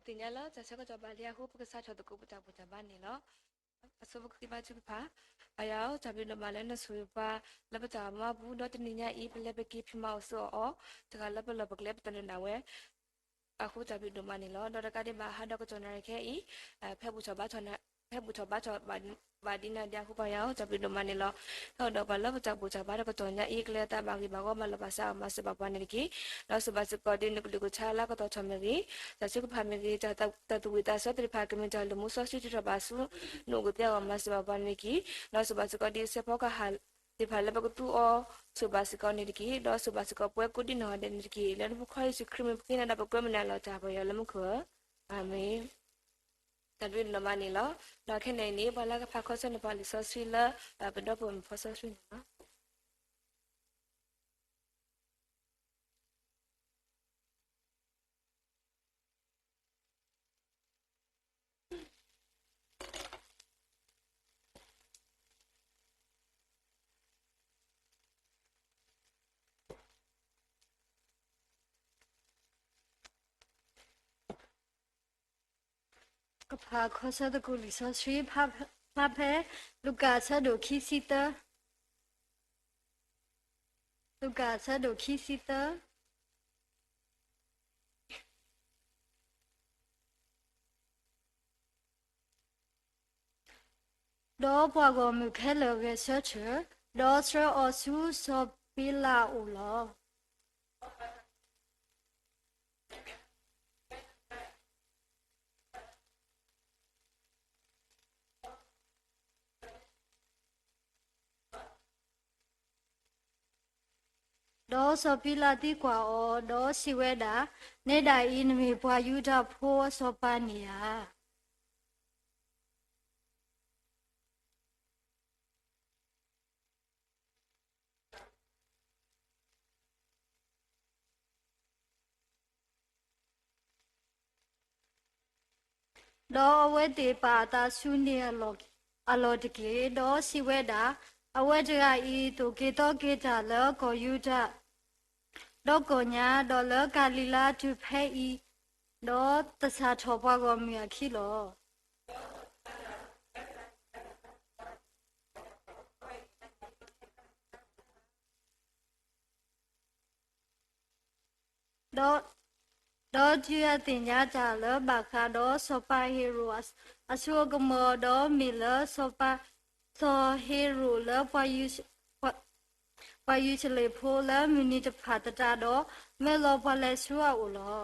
သ့ၣ်ညါလၢတၢ်ဆၢကတီၢ်ဘၣ်လံအဃိ ပကစးထီၣ်သကိးပတၢ်ဘူၣ်တၢ်ဘါန့ၣ်လီၤ. အဆိပဃ့ဘါထုကဖၣ်. ပၢ်ယွၤဧၢ, တၢ်ဘျုးဒိၣ်မးလၢနဆိၣ်ဂ့ၤပှၤလၢပတၢ်အိၣ်မူအပူၤ, ဒီးတနံၤညါအံၤ ပလဲၤပက့ၤဖံးမၤအိၣ်ဆူအီၤအီၤ, တဂၤလၢပလီၢ်ပကျဲပတၢ်ဒိးနၢ်ဝဲ အဃိတၢ်ဘျုးဒိၣ်မးန့ၣ်လီၤ. ဒီးတကးဒံးဘၣ် ဟးဒီးကတီၢ်နၣ်ရံၣ်ခဲအံၤ ဖဲဘူၣ်ထီၣ်ဘါထီၣ် ဖဲဘူၣ်ထီၣ်ဘါထီၣ်ဘၣ်ဒံးနၤဒံးအဃိ ပၢ်ယွၤဧၢ, တၢ်ဘျုးဒိၣ်မးန့ၣ်လီၤ. ဟဲအိၣ်ဒီးပှၤလၢပတၢ်ဘူၣ်တၢ်ဘါတကတီၢ်ညါအံၤ ကလဲၤအသးဘၣ်ဂ့ၤဘၣ်ဝီ မၤလီၤဘၣ်စးအီၤ မၤစၢၤဘၣ်ပှၤန့ၣ်တက့ၢ်. ဒီးစံးဘၣ်စ့ၢ်ကီးဒ်နကလုၢ်ကထါလၢကတီၢ်ထီၣ်မ့ၢ်ဂ့ၤ, တၢ်ထုကဖၣ်မ့ၢ်ဂ့ၤ, တၢ်သူၣ်ဝံၣ်သးဆၢသ့ၣ်တဖၣ် ကမ့ၢ်တၢ်လၢမူစီဆှံထုးထီၣ်ဘၣ်ဆူ နအိၣ်ကသ့အဂီၢ် မၤစၢၤဘၣ်ပှၤန့ၣ်တက့ၢ်. ဒီးစံးဘၣ်စ့ၢ်ကီးဒ်စဲးဖီကဟၣ်သ့ၣ်တဖၣ်လၢပကသူအီၤ ဆိၣ်ဘၣ်စ့ၢ်ကီးန့ၣ်တက့ၢ်. ဒီးစံးဘၣ်စ့ၢ်ကီးပဝဲကိးဒံနီၢ်ဂၤဒဲးန့ၣ်တက့ၢ်. လၢနဖိခွါယ့ၣ်ၡူးခရံာ်မံၤပဃ့နၤဒီးပကွဲမုာ်နၤလီၤတၢ် ပၢ်ယွၤလၢမူခိၣ်ဧၢ, အၤမ့ၣ်. တၢ်ဘျုးဒိၣ်မးန့ၣ်လီၤ. ဒီးခဲန့ၣ်အံၤန့ၣ် ပှၤလၢကဖးခီဆၢနပှၤလံာ်စီဆှံလၢ ပဒီပုၢ်ဝဲၢ်မုၣ်ဖီစီဆှံန့ၣ်လီၤ. ကဖးခီဆၢသကိးလံာ်စီဆှံ ဖးဖဲ လူၤကၣ်အဆၢဒိၣ်ခံဆံသၢ, လူၤကၣ်အဆၢဒိၣ်ခံဆံသၢ. ဒီးပှၤဂီၢ်မုၢ်ခဲလၢာ်ဂဲၤဆၢထၢၣ်, ဒီးဆှၢအီၤဆူစီၤပံလးအအိၣ်လီၤ. ဒီးစီၤပံလးသံကွၢ်အီၤ, ဒီးစံးဝဲဒၣ်, နဲဒၣ်အံၤ နမ့ၢ်ပှၤယူဒၤဖိအစီၤပၤန့ၣ်ဧါ. ဒီးအဝဲသ့ၣ်ပာ်အသးဆူန့ၣ်အလီၢ်တက့ၢ်, ဒီးစံးဝဲဒၣ်, အဝဲတဂၤအံၤ သိၣ်က့ၤသီက့ၤတၢ်လၢကီၢ်ယူဒၤ ဒီးကီၢ်ညါ, ဒီးလၢကၤလံၤလါတုၤဖဲအံၤ, ဒီးသဆၣ်ထီၣ်ပှၤဂီၢ်မုၢ်အခံလီၤ. ဒီးတုၤအသ့ၣ်ညါတၢ်လၢဘၣ်ဃးဒီးစီၤပၤဟ့ၤရိာ်အစိအကမီၤ, ဒီးမ့ၢ်လၢ စီၤဟ့ၤရိာ်လၢ ပှၤယရူၤၡလ့ၣ်ဖိလၢမုၢ်နံၤတဖၣ်သတးဒီး, မၢလီၤပှၤလဲၤဆူအအိၣ်လီၤ.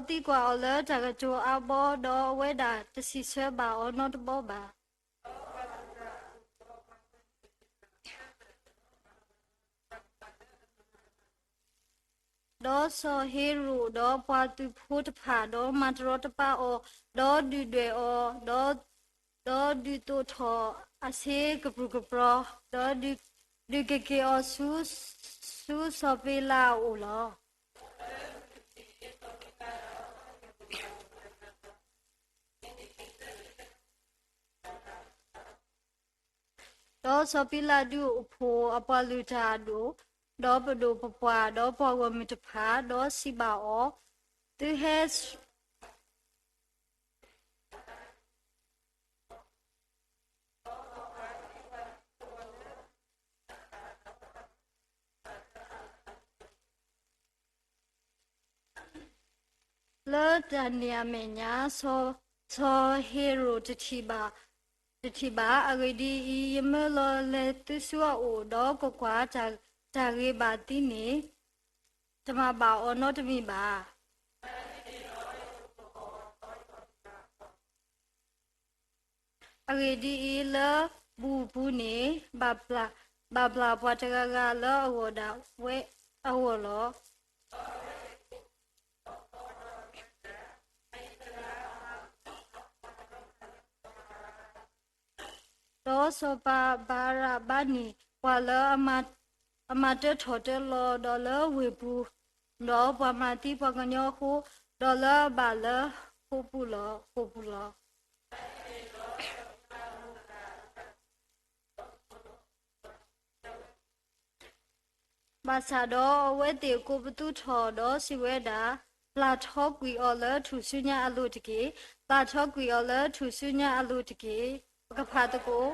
ဒီးသံကွၢ်အီၤလၢတၢ်ကတိၤအါဘီ, ဒီးအဝဲဒၣ်တစံးဆၢဘၣ်အီၤနီတဘီဘၣ်. ဒီးစီၤဟ့ၤရိာ်ဒီးပှၤသုးဖိတဖၣ်, ဒီးမၤတရီတပါအီၤ, ဒီးဒုၣ်ဒွဲၣ်အီၤ, ဒီးဒုးသိးထီၣ်အဆ့ကပြုၢ်ကပြီၤ, ဒီးဒုးကက့ၤအီၤဆူ ဆူစီၤပ့လးအအိၣ်လီၤ. ဒီးစီၤပ့လးဒုးအိၣ်ဖှိၣ်အပှၤလုၢ်တၢ်အဒိၣ်, ဒီးပဒိၣ်ပပှၢ်, ဒီးပှၤဂီၢ်မုၢ်တဖၣ်, ဒီးစံးဘၣ်အီၤ, သုဟဲ လၢတၢ်န့ၣ်အမဲာ်ညါ, စီၤဟ့ၤရိာ်တထံၣ်ဘၣ်, တထံၣ်ဘၣ်. အဂ့ၢ်ဒ်အံၤ, ယမၢလီၤလဲၤသုဆူအအိၣ်, ဒီးကွၢ်ကွၢ်, တၢ်ဂ့ၤဘၣ်သံန့ၣ် တမၤဘၣ်အီၤနီတမံၤဘၣ်. အဂ့ၢ်ဒ်အံၤ, လၢဘူၣ်ပူၤန့ၣ် ဘၣ်ဘျၣ်ပှၤတဂၤဂၤလၢအဂီၢ်ဒၣ်ဝဲ အဂီၢ်လီၤ. ဒီးစီၤပၤဘၤရဘါန့ၣ် ပှၤလၢအမၤတၢထီၣ်တၢလီၤ, ဒီးလၢဝ့ၢ်ပူၤ, ဒီးပှၤမၤသံပှၤကညီအဃိ, ဒီးလၢအဘၣ်လၢ ဃိာ်ပူၤလီၤ, ဃိာ်ပူၤလီၤ. ဘၣ်ဆၣ်ဒီးအဝဲသ့ၣ်ကိးပသူထီၣ်ဒီးစံးဝဲဒၣ်, ပျၢ်ထီကွံာ်အီၤလၢထူၣ်စုညါအလိၤတက့ၢ်. ပျၢ်ထီကွံာ်အီၤလၢထူၣ်စုညါအလိၤတက့ၢ်. ပကဖးသကိး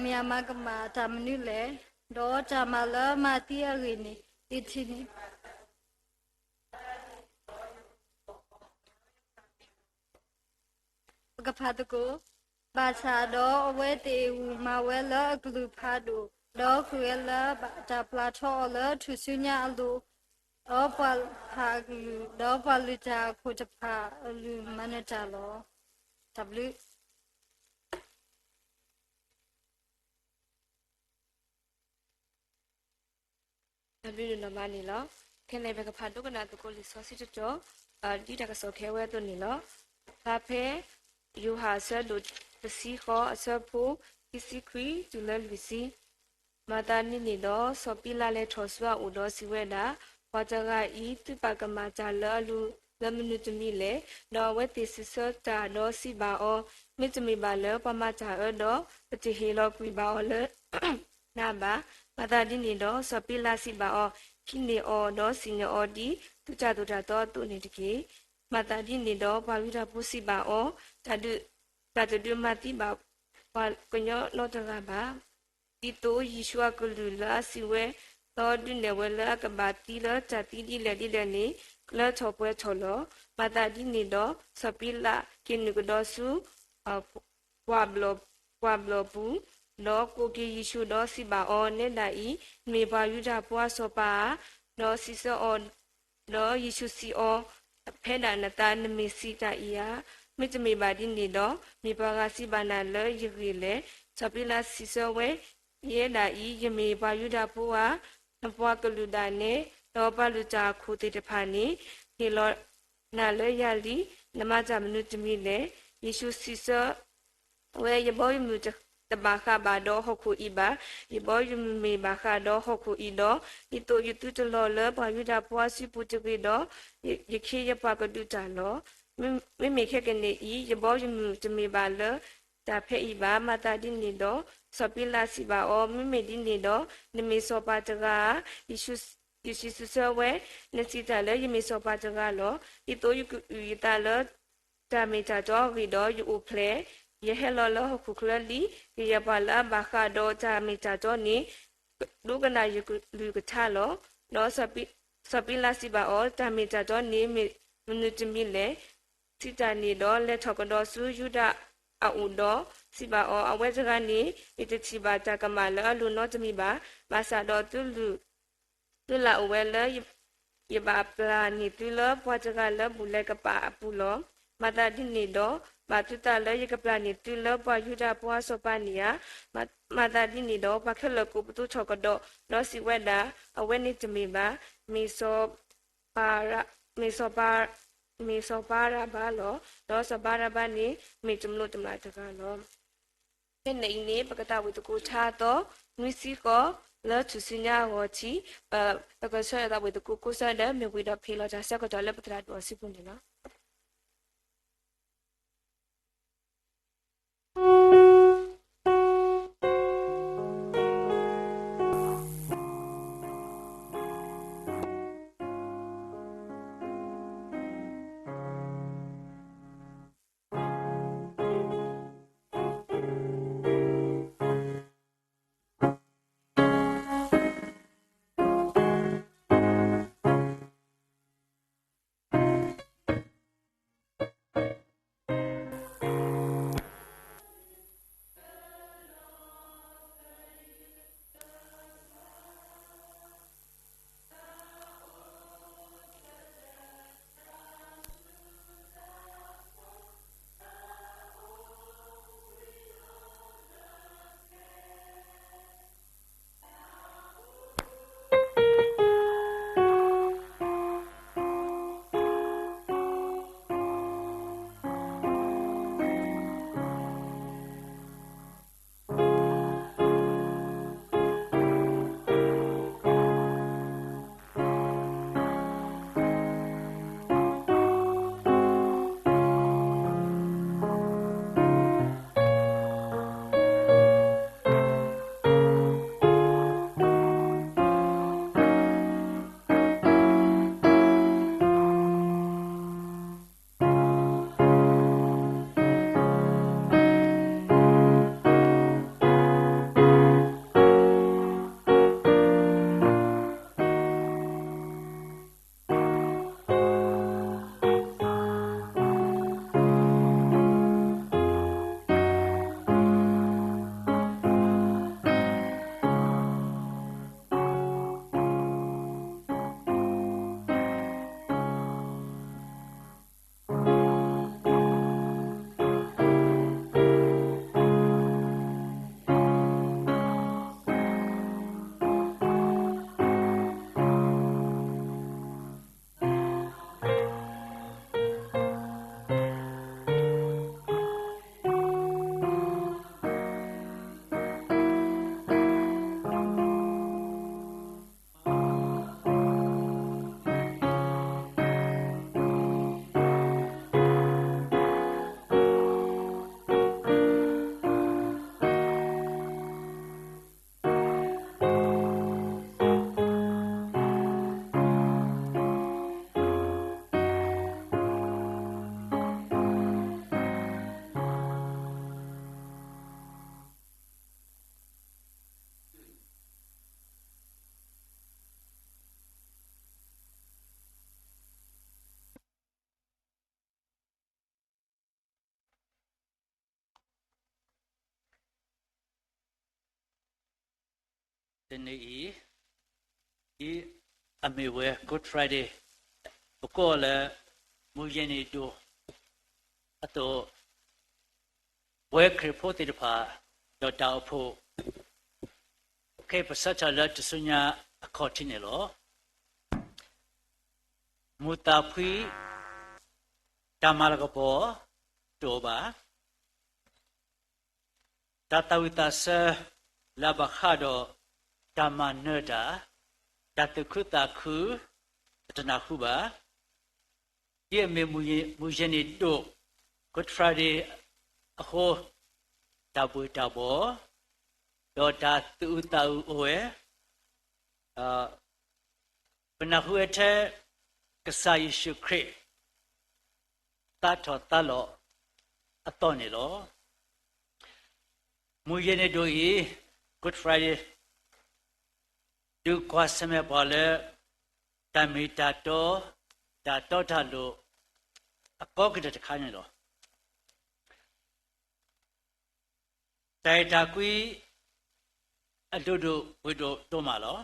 မ့ၢ်အမၤကမၣ်တၢ်မနုၤလဲၣ်, ဒီးတၢ်မၤလၢအမၤသံအဂ့ၢ်န့ၣ် ဒ်ထံၣ်န့ၣ် ပကဖးသကိး, ဘၣ်ဆၣ်ဒီးအဝဲသ့ၣ်ဂုာ်မၤဝဲလၢအကလုၢ်ဖးဒိၣ်, ဒီးဃ့ဝဲလၢတၢ်ပျၢ်ထီအီၤလၢထူၣ်စုညါအလိၤ, ဒီးပှၤဖးအကလုၢ်, ဒီးပှၤလုၢ်တၢ်အခိၣ်တဖၣ်အလုၢ်မၤနၢၤတၢ်လီၤ. တၢ်ဘျုး တၢ်ဘျုးဒိၣ်မးန့ၣ်လီၤ. ခဲန့ၣ် ပကဖးဒိကနၣ်သကိးလံာ်စီဆှံတတီၤ, ဒ်တၢ်ကစီၣ်ခဲဝဲအသိးန့ၣ်လီၤ. ဖျါဖဲ ယိၤဟၣ်အဆၢဒိၣ်တဆံဃိး အဆၢဖိ ခံဆံခွံတုၤလၢလွံၢ်ဆံ. မၤသးဒ်န့ၣ်ဒီး စီၤပံလးလဲၤထီၣ်ဆူအအိၣ်ဒီးစံးဝဲဒၣ်, ပှၤတဂၤအံၤ သုပာ်ကမၣ်တၢ်လၢအလိၤလၢမနုၤတမံၤလဲၣ်. ဒီးအဝဲသ့ၣ်စံးဆၢတၢ်ဒီးစံးဘၣ်အီၤ, မ့တမ့ၢ်ဘၣ်လၢပှၤမၤတၢ်အၢဒီး ပတဟ့ၣ်လီၤကွံာ်ဘၣ်အီၤလၢ နၤဘၣ်. မၤသးဒ်န့ၣ်ဒီး စီၤပံလးစံးဘၣ်အီၤ, ဟံးန့ၢ်အီၤဒီးစံၣ်ညီၣ်အီၤ ဒ်သုတၢ်သိၣ်တၢ်သီအသိးန့ၣ်တက့ၢ်. မၤသးဒ်န့ၣ်ဒီး ပှၤယူဒၤဖိစံးဘၣ်အီၤ, တၢ်တဒုးမၤသံဘၣ်ပှၤကညီနီတဂၤဘၣ်. ဒ်သိးယ့ၣ်ၡူးအကလုၢ်လၢအစံးဝဲ, ဒီးဒုးနဲၣ်ဝဲလၢအကဘၣ်သံလၢတၢ်သံဒ်လဲၣ်ဒ်လဲၣ်န့ၣ် လၢထီၣ်ပှဲၤထီၣ်လီၤ. မၤသးဒ်န့ၣ်ဒီး စီၤပံလးက့ၤနုာ်ကဒီးဆူ ပှၢ်ဘျီၣ်ပူၤ, ဒီးကိးက့ၤယ့ၣ်ၡူးဒီးစံးဘၣ်အီၤ, နဲဒၣ်အံၤ နမ့ၢ်ပှၤယူဒၤဖိအစီၤပၤဧါ. ဒီးစံးဆၢအီၤ, ဒီးယ့ၣ်ၡူးစံးအီၤ, ဖဲဒၣ်နသး နမ့ၢ်စံးတၢ်အံၤဧါ. မ့တမ့ၢ်ဘၣ်ဒ်န့ၣ်ဒီး မ့ၢ်ပှၤဂၤစံးဘၣ်နၤလၢယဂ့ၢ်လဲၣ်. စီၤပံလးစံးဆၢဝဲ, ယဲဒၣ်အံၤ ယမ့ၢ်ပှၤယူဒၤဖိဧါ. နပှၤကလုာ်ဒၣ်နဲ ဒီးပှၤလုၢ်တၢ်အခိၣ်သ့ၣ်တဖၣ်န့ၣ် ဟ့ၣ်လီၤနၤလၢယၤလံ. နမၤတၢ်မနုၤတမံၤလဲၣ်. ယ့ၣ်ၡူးစံးဆၢ ဝဲ, ယဘီယမုၢ်တဘၣ်ဃးဘၣ်ဒီးဟီၣ်ခိၣ်အံၤဘၣ်. ယဘီယမုၢ်မ့ၢ်ဘၣ်ဃးဒီးဟီၣ်ခိၣ်အံၤဒီး, ဒ်သိးယသုတလီၤလၢပှၤယူဒၤဖိအစုပူၤတဂ့ၤဒီး, ယခ့ယပှၤကဒုးတၢ်လီၤ. မ့မ့ၢ်ခဲကနံၣ်အံၤ ယဘီယမုၢ်တမ့ၢ်ဘၣ်လၢတၢ်ဖဲအံၤဘၣ်. မၤသးဒ်န့ၣ်ဒီး စီၤပံလးစံးဘၣ်အီၤ, မ့မ့ၢ်ဒ်န့ၣ်ဒီး နမ့ၢ်စီၤပၤတဂၤဧါ. ယ့ၣ်ၡူးစံးဆၢဝဲ, နစံးတၢ်လၢယမ့ၢ်စီၤပၤတဂၤလီၤ. ဒ်သိးယကအုၣ်ယသးလၢ တၢ်မ့ၢ်တၢ်တီအဂ့ၢ်ဒီး ယအိၣ်ဖျဲၣ်, ယဟဲလီၤလၢဟီၣ်ခိၣ်ချၢလံ. ကယဲၢ်ပှၤလၢအဘၣ်ဃးဒီးတၢ်မ့ၢ်တၢ်တီန့ၣ် ဒိကနၣ်ယကလုၢ်ကထါလီၤ. ဒီးစီၤပံလးစံးဘၣ်အီၤ, တၢ်မ့ၢ်တၢ်တီန့ၣ်မ့ၢ်မနုၤတမံၤလဲၣ်. စံးတၢ်န့ၣ်ဒီး လဲၤထီၣ်ကဒီးဆူယူဒၤအအိၣ်ဒီးစံးဘၣ်အီၤ, အဝဲတဂၤန့ၣ် ယတထံၣ်ဘၣ်တၢ်ကမၣ်လၢအလိၤနီတမံၤဘၣ်. ဘၣ်ဆၣ်ဒီး သုလၢ်အိၣ်ဝဲလၢ ယဘၣ်ပျၢ်န့ၢ်သုလၢပှၤတဂၤလၢဘူၣ်လဲၤကပာ်အပူၤလီၤ. မၤသးဒ်န့ၣ်ဒီး ဘၣ်သုသးလၢယကပျၢ်န့ၢ်သုလၢပှၤယူဒၤဖိအစီၤပၤန့ၣ်ဧါ. မၤသးဒ်န့ၣ်ဒီး ပှၤခဲလၢာ်ကိးပသူထီၣ်ကဒီး ဒီးစံးဝဲဒၣ်, အဝဲန့ၣ်တမ့ၢ်ဘၣ်. မ့ၢ်စီၤပၤ, မ့ၢ်စီၤပၤ, မ့ၢ်စီၤပၤရဘၤလီၤ. ဒီးစီၤပၤရဘၤန့ၣ် မ့ၢ်တမျိးတမျာ်တဂၤလီၤ. ဖဲန့ၣ်အံၤန့ၣ် ပကသးဝံၣ်သကိးထါအသီ နွံဆံဃီ လၢထူၣ်စုညါအဂီၢ်ထံး, ပကဆၢထၢၣ်သးဝံၣ်သကိးကိးဆၢဒၢး မ့ၢ်ဝံၤဒီးဖ့ၣ်လီၤတၢ်ဆၢကတီၢ်လၢပသရၣ်ဒိၣ်အစုပူၤန့ၣ်လီၤ. တနံၤအံၤ, ဒ်အမ့ၢ်ဝဲ Good Friday, ပကိးလၢ မုၢ်ယဲၢ်နံၤဒိၣ်အသိး, ပဝဲခရံာ်ဖိသ့ၣ်တဖၣ် ဒီးတၢ်အိၣ်ဖှိၣ် ခဲအံၤပဆၢထၢၣ်လၢထူၣ်စုညါအခီၣ်ထံးန့ၣ်လီၤ. မူးသးဖှံ, တၢ်မၤလၤကပီၤတအိၣ်ဘၣ်. တၢ်သးဝံၣ်သးဆၢလၢအဘၣ်ဃးဒီး တၢ်မၤနၢၤတၢ်, တၢ်သူၣ်ခုသးခု, ပတနၢ်ဟူဘၣ်. ဒ်အမ့ၢ်မုၢ်ယဲၢ်နံၤဒိၣ် Good Friday အဃိ, တၢ်ဘှ့ၣ်တၢ်ဘှီၣ်, ဒီးတၢ်သူၣ်အုးသးအုးအိၣ်ဝဲ, ပနၢ်ဟူဝဲထဲ ကစၢ်ယ့ၣ်ၡူးခရံာ် သးထီၣ်သးလီၤအသီန့ၣ်လီၤ. မုၢ်ယဲၢ်နံၤဒိၣ်အံၤ, Good Friday, ဒုးကွၢ်ဆၢၣ်မဲာ်ပှၤလၢ တၢ်မ့ၢ်တၢ်တီ, တၢ်တီတၢ်လိၤ အကီကတၢၢ်တခါန့ၣ်လီၤ. တၢ်အဲၣ်တၢ်ကွံ အဒိၣ်ဒိၣ်ပှ့ၤဒိၣ်ဒိၣ်မးလီၤ.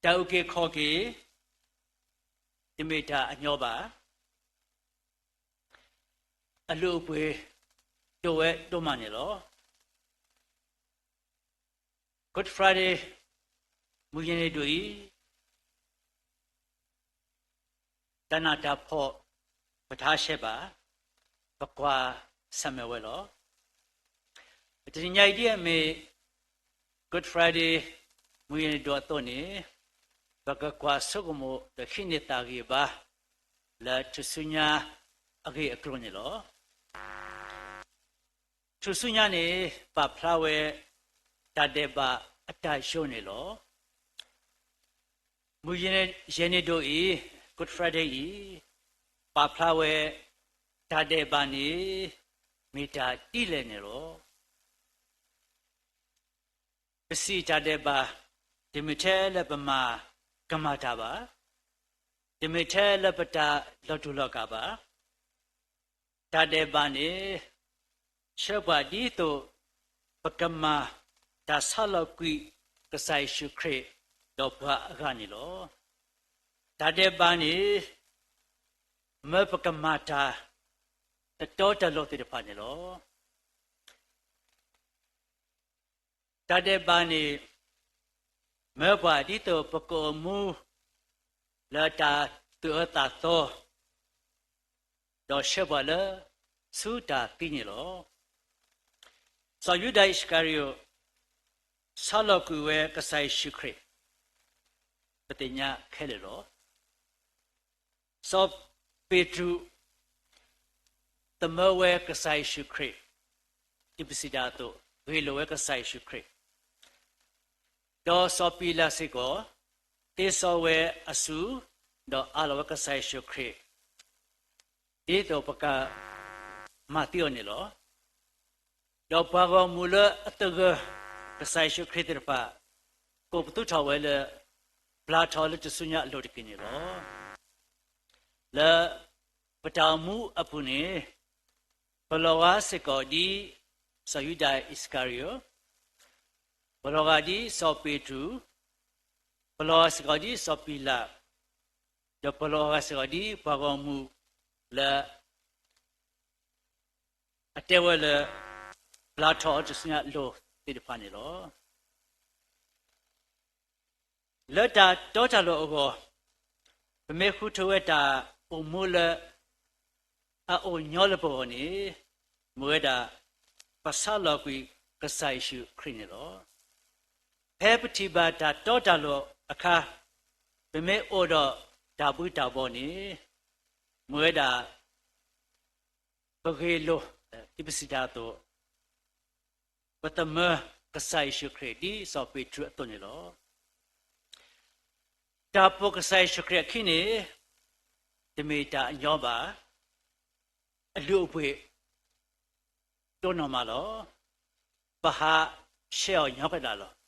တၢ်အုၣ်က့ၤခီၣ်က့ၤ တမ့ၢ်တၢ်အညီဘၣ်. အလုၢ်အပှ့ၤဒိၣ်ဝဲဒိၣ်မးန့ၣ်လီၤ. Good Friday မုၢ်ယဲၢ်နံၤဒိၣ်အံၤ, တၢ်နးတၢ်ဖှီၣ် ပတဟးဆှဲးဘၣ်, ပကွၢ်ဆၢၣ်မဲာ်ဝဲလီၤ. တနံၤညါအံၤဒ်အမ့ၢ် Good Friday မုၢ်ယဲၢ်နံၤဒိၣ်အသိးန့ၣ်, ပကကွၢ်ဆိကမိၣ်ဒီးဟံးန့ၢ်သးဂံၢ်ဘါ လၢထူၣ်စုညါအဂ့ၢ်အကျိၤန့ၣ်လီၤ. ထူၣ်စုညါန့ၣ် ပာ်ဖျါဝဲ တၢ်ဒဲးဘးအတၢ်ယိာ်န့ၣ်လီၤ. မုၢ်ယဲၢ်နံၤဒိၣ်အံၤ, Good Friday အံၤ, ပာ်ဖျါဝဲ တၢ်ဒဲးဘးန့ၣ် မ့ၢ်တၢ်ဒ်လဲၣ်န့ၣ်လီၤ. ပစံးတၢ်ဒဲးဘး, တမ့ၢ်ထဲလၢပမၤကမၣ်တၢ်ဘၣ်, တမ့ၢ်ထဲလၢပတၢ်လီၤတူာ်လီၤကာ်ဘၣ်. တၢ်ဒဲးဘးန့ၣ် ဆှၢပှၤဒ်သိး ပကမၤတၢ်ဆါလီၤကွံာ်ကစၢ်ယ့ၣ်ၡူးခရံာ်ဒီးပှၤအဂၤန့ၣ်လီၤ. တၢ်ဒဲးဘးန့ၣ် မၢပကမၤတၢ်တတီတၢ်လိၤသ့ၣ်တဖၣ်န့ၣ်လီၤ. တၢ်ဒဲးဘးန့ၣ် မၢပှၤဒ်သိးပကအိၣ်မူ လၢတၢ်သူၣ်အၢသးသီ ဒီးဆှၢပှၤလၢဆူတၢ်သံန့ၣ်လီၤ. စီၤယူဒၤအံၣ်စကၤရံၤယိာ် ဆါလီၤကွံာ်ဝဲကစၢ်ယ့ၣ်ၡူးခရံာ် ပသ့ၣ်ညါခဲလၢာ်လီၤ. စီၤပ့းတရူး သမၢဝဲကစၢ်ယ့ၣ်ၡူးခရံာ်, ဒ်ပစံးတၢ်အသိး ဂ့ၢ်လိာ်ဝဲကစၢ်ယ့ၣ်ၡူးခရံာ်, ဒီးစီၤပံၤလးစ့ၢ်ကီး သ့စီဝဲအစု ဒီးအးလီၤဝဲကစၢ်ယ့ၣ်ၡူးခရံာ် ဒ်သိးပကမၤသံအီၤန့ၣ်လီၤ. ဒီးပှၤဂီၢ်မုၢ်လၢအသဂၢၢ်ကစၢ်ယ့ၣ်ၡူးခရံာ်သ့ၣ်တဖၣ် ကိးပသူထီၣ်ဝဲလၢ ဘျါထီၣ်လၢထူၣ်စုညါအလိၤတက့ၢ်န့ၣ်လီၤ. လၢပတၢ်အိၣ်မူအပူၤန့ၣ် ပလီၤဂာ်စ့ၢ်ကီးဒ် စီၤယူဒၤအံၣ်စကၤရံၤယိာ်, ပလီၤဂာ်ဒ်စီၤပ့းတရူး, ပလီၤဂာ်စ့ၢ်ကီးဒ်စီၤပံၤလး, ဒီးပလီၤဂာ်စ့ၢ်ကီးဒ်ပှၤဂီၢ်မုၢ်လၢ အတဲဝဲလၢ ဘျါထီၣ်အီၤထူၣ်စုညါအလိၤသ့ၣ်တဖၣ်န့ၣ်လီၤ. လၢတၢ်တီတၢ်လိၤအဂီၢ်, ပမ့ၢ်ဃုထၢဝဲတၢ်အိၣ်မူလၢ အအိၣ်ညီလၢပဂီၢ်န့ၣ်, မ့ၢ်ဝဲဒၣ် ပဆါလီၤကွံာ်ကစၢ်ယ့ၣ်ၡူးခရံာ်န့ၣ်လီၤ. ဖဲပထံၣ်ဘၣ်တၢ်တီတၢ်လိၤအခါ, ပမ့ၢ်အိၣ်ဒီးတၢ်ဘှံးတၢ်ဘှီၣ်န့ၣ်, မ့ၢ်ဝဲဒၣ် ပဂ့ၢ်လိာ် ဒ်ပစံးတၢ်အသိး, ပသမၢကစၢ်ယ့ၣ်ၡူးခရံာ် ဒ်စီၤပ့းတရူးအသိးန့ၣ်လီၤ. တၢ်ပိာ်ကစၢ်ယ့ၣ်ၡူးခရံာ်အခံန့ၣ် တမ့ၢ်တၢ်အညီဘၣ်. အလုၢ်အပှ့ၤဒိၣ်နီၢ်မးလီၤ. ပဟးဆှဲးအီၤညီကဒၣ်လီၤ.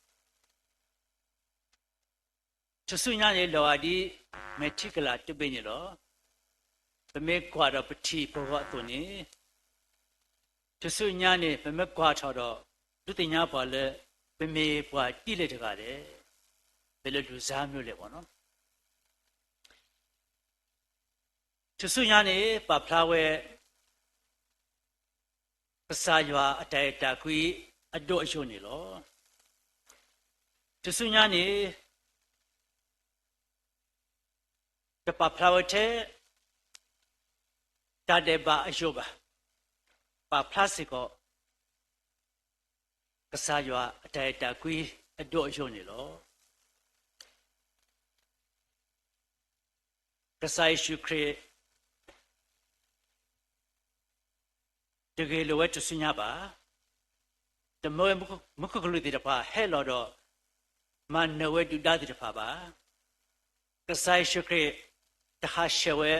ထူၣ်စုညါန့ၣ် လီၤဂာ်ဒ်မဲာ်ထံကလၤတဘ့ၣ်န့ၣ်လီၤ. ပမ့ၢ်ကွၢ်ဒီးပထံၣ်ပဂီၢ်အသိးန့ၣ်, ထူၣ်စုညါန့ၣ် ပမ့ၢ်ကွၢ်ထီၣ်ဒီး ဒုးသ့ၣ်ညါပှၤလၢ ပမ့ၢ်ပှၤဒ်လဲၣ်တဂၤလဲၣ်, ပလဲၤလူၤစါမနုၤလဲၣ်ဘၣ်နီၤ. ထူၣ်စုညါန့ၣ် ပာ်ဖျါဝဲ ကစၢ်ယွၤအတၢ်အဲၣ်တၢ်ကွံအဒိၣ်အယိာ်န့ၣ်လီၤ. ထူၣ်စုညါန့ၣ် တပာ်ဖျါဝဲထဲ တၢ်ဒဲးဘးအယိာ်ဘၣ်, ပာ်ဖျါစ့ၢ်ကီး ကစၢ်ယွၤအတၢ်အဲၣ်တၢ်ကွံအဒိၣ်အယိာ်န့ၣ်လီၤ. ကစၢ်ယ့ၣ်ၡူးခရံာ် တဂ့ၢ်လိာ်ဝဲထူၣ်စုညါဘၣ်. တမၢဝဲမူခိၣ်ကလူးသ့ၣ်တဖၣ်ဟဲလီၤဒီး မၤနၢၤဝဲဒုၣ်ဒါသ့ၣ်တဖၣ်ဘၣ်. ကစၢ်ယ့ၣ်ၡူးခရံာ် တဟးဆှဲးဝဲ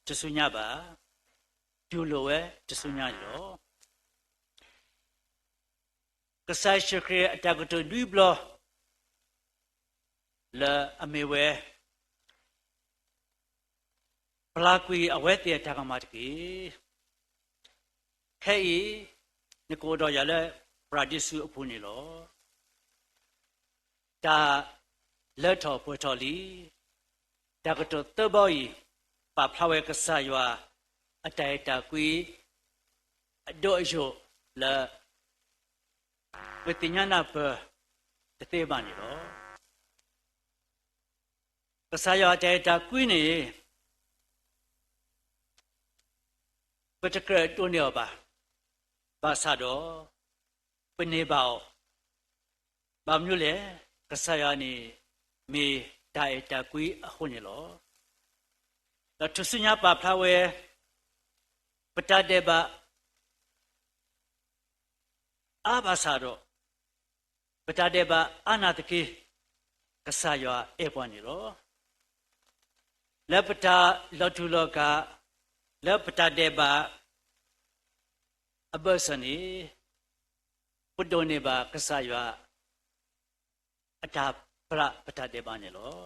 ထူၣ်စုညါဘၣ်. တူၢ်လိာ်ဝဲထူၣ်စုညါန့ၣ်လီၤ. ကစၢ်ယ့ၣ်ၡူးခရံာ်အတၢ်ကတိၤလွံၢ်ဘျီ လၢအမ့ၢ်ဝဲ ပျၢ်ကွံာ်အဝဲသ့ၣ်အတၢ်ကမၣ်တက့ၢ်. ခဲအံၤ နကအိၣ်ဒီးယၤလၢပရၤဒံစူးအပူၤန့ၣ်လီၤ. တၢ်လၢထီၣ်ပှဲၤထီၣ်လံ. တၢ်ကတိၤသၢဘီအံၤ ပာ်ဖျါဝဲကစၢ်ယွၤ အတၢ်အဲၣ်တၢ်ကွံ အဒိၣ်အယိာ်လၢ ပသ့ၣ်ညါနၢ်ပၢၢ်တသ့ဘၣ်န့ၣ်လီၤ. ကစၢ်ယွၤအတၢ်အဲၣ်တၢ်ကွံန့ၣ် ပတကြၢးဒိးန့ၢ်အီၤဘၣ်. ဘၣ်ဆၣ်ဒီး ပန့ၢ်ဘၣ်အီၤ. ဘၣ်မနုၤလဲၣ်, ကစၢ်ယွၤန့ၣ် မ့ၢ်တၢ်အဲၣ်တၢ်ကွံအဃိန့ၣ်လီၤ. ဒီးထူၣ်စုညါပာ်ဖျါဝဲ ပတၢ်ဒဲးဘး အါဘၣ်ဆၣ်ဒီး ပတၢ်ဒဲးဘးအါနာ်သက့ ကစၢ်ယွၤအဲၣ်ပှၤန့ၣ်လီၤ. လၢပတၢ်လီၤတူာ်လီၤကာ် လၢပတၢ်ဒဲးဘး အဘၢၣ်စၢၤန့ၣ် ပဒိးန့ၢ်ဘၣ်ကစၢ်ယွၤ အတၢ်ပျၢ်ပတၢ်ဒဲးဘးန့ၣ်လီၤ.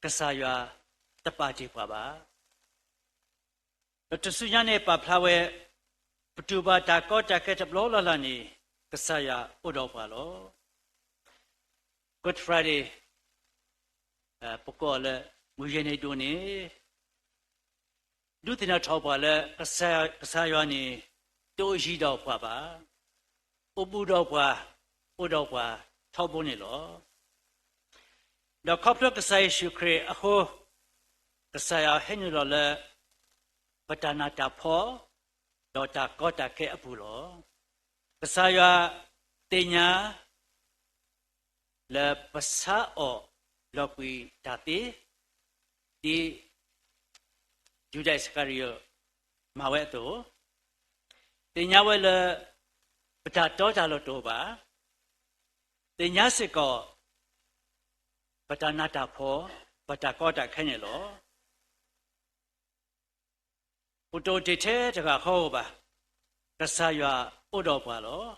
ကစၢ်ယွၤတပာ်တ့ၢ်ပှၤဘၣ်. ဒီးထူၣ်စုညါန့ၣ်ပာ်ဖျါဝဲ ပတူၢ်ဘၣ်တၢ်ကီတၢ်ခဲတဘျီလၢ်လၢ်န့ၣ် ကစၢ်ယွၤအိၣ်ဒီးပှၤလီၤ. Good Friday ပကိးလၢ မုၢ်ယဲၢ်နံၤဒိၣ် န့ၣ် ဒုးသ့ၣ်နီၣ်ထီၣ်ပှၤလၢ ကစၢ်ယွၤန့ၣ် တအိၣ်ယံၤဒီးပှၤဘၣ်. အိၣ်ဘူးဒီးပှၤ, အိၣ်ဒီးပှၤထီဘိန့ၣ်လီၤ. ဒီးခီဖျိကစၢ်ယ့ၣ်ၡူးခရံာ်အဃိ, ကစၢ်ယွၤဟဲနုာ်လီၤလၢ ပတၢ်နးတၢ်ဖှီၣ် ဒီးတၢ်ကီတၢ်ခဲအပူၤလီၤ. ကစၢ်ယွၤသ့ၣ်ညါ လၢပဆါအီၣ်လီၤကွံာ်တၢ်သ့, ဒ်ယူဒၤအံၣ်စကၤရံၤယိာ်မၤဝဲအသိး, သ့ၣ်ညါဝဲလၢ ပတၢ်တီတၢ်လိၤတအိၣ်ဘၣ်, သ့ၣ်ညါစ့ၢ်ကီး ပတၢ်နးတၢ်ဖှီၣ်, ပတၢ်ကီတၢ်ခဲန့ၣ်လီၤ. ပတအိၣ်တ့ၢ်ထဲတဂၤဃီဧိၤဘၣ်. ကစၢ်ယွၤအိၣ်ဒီးပှၤလီၤ.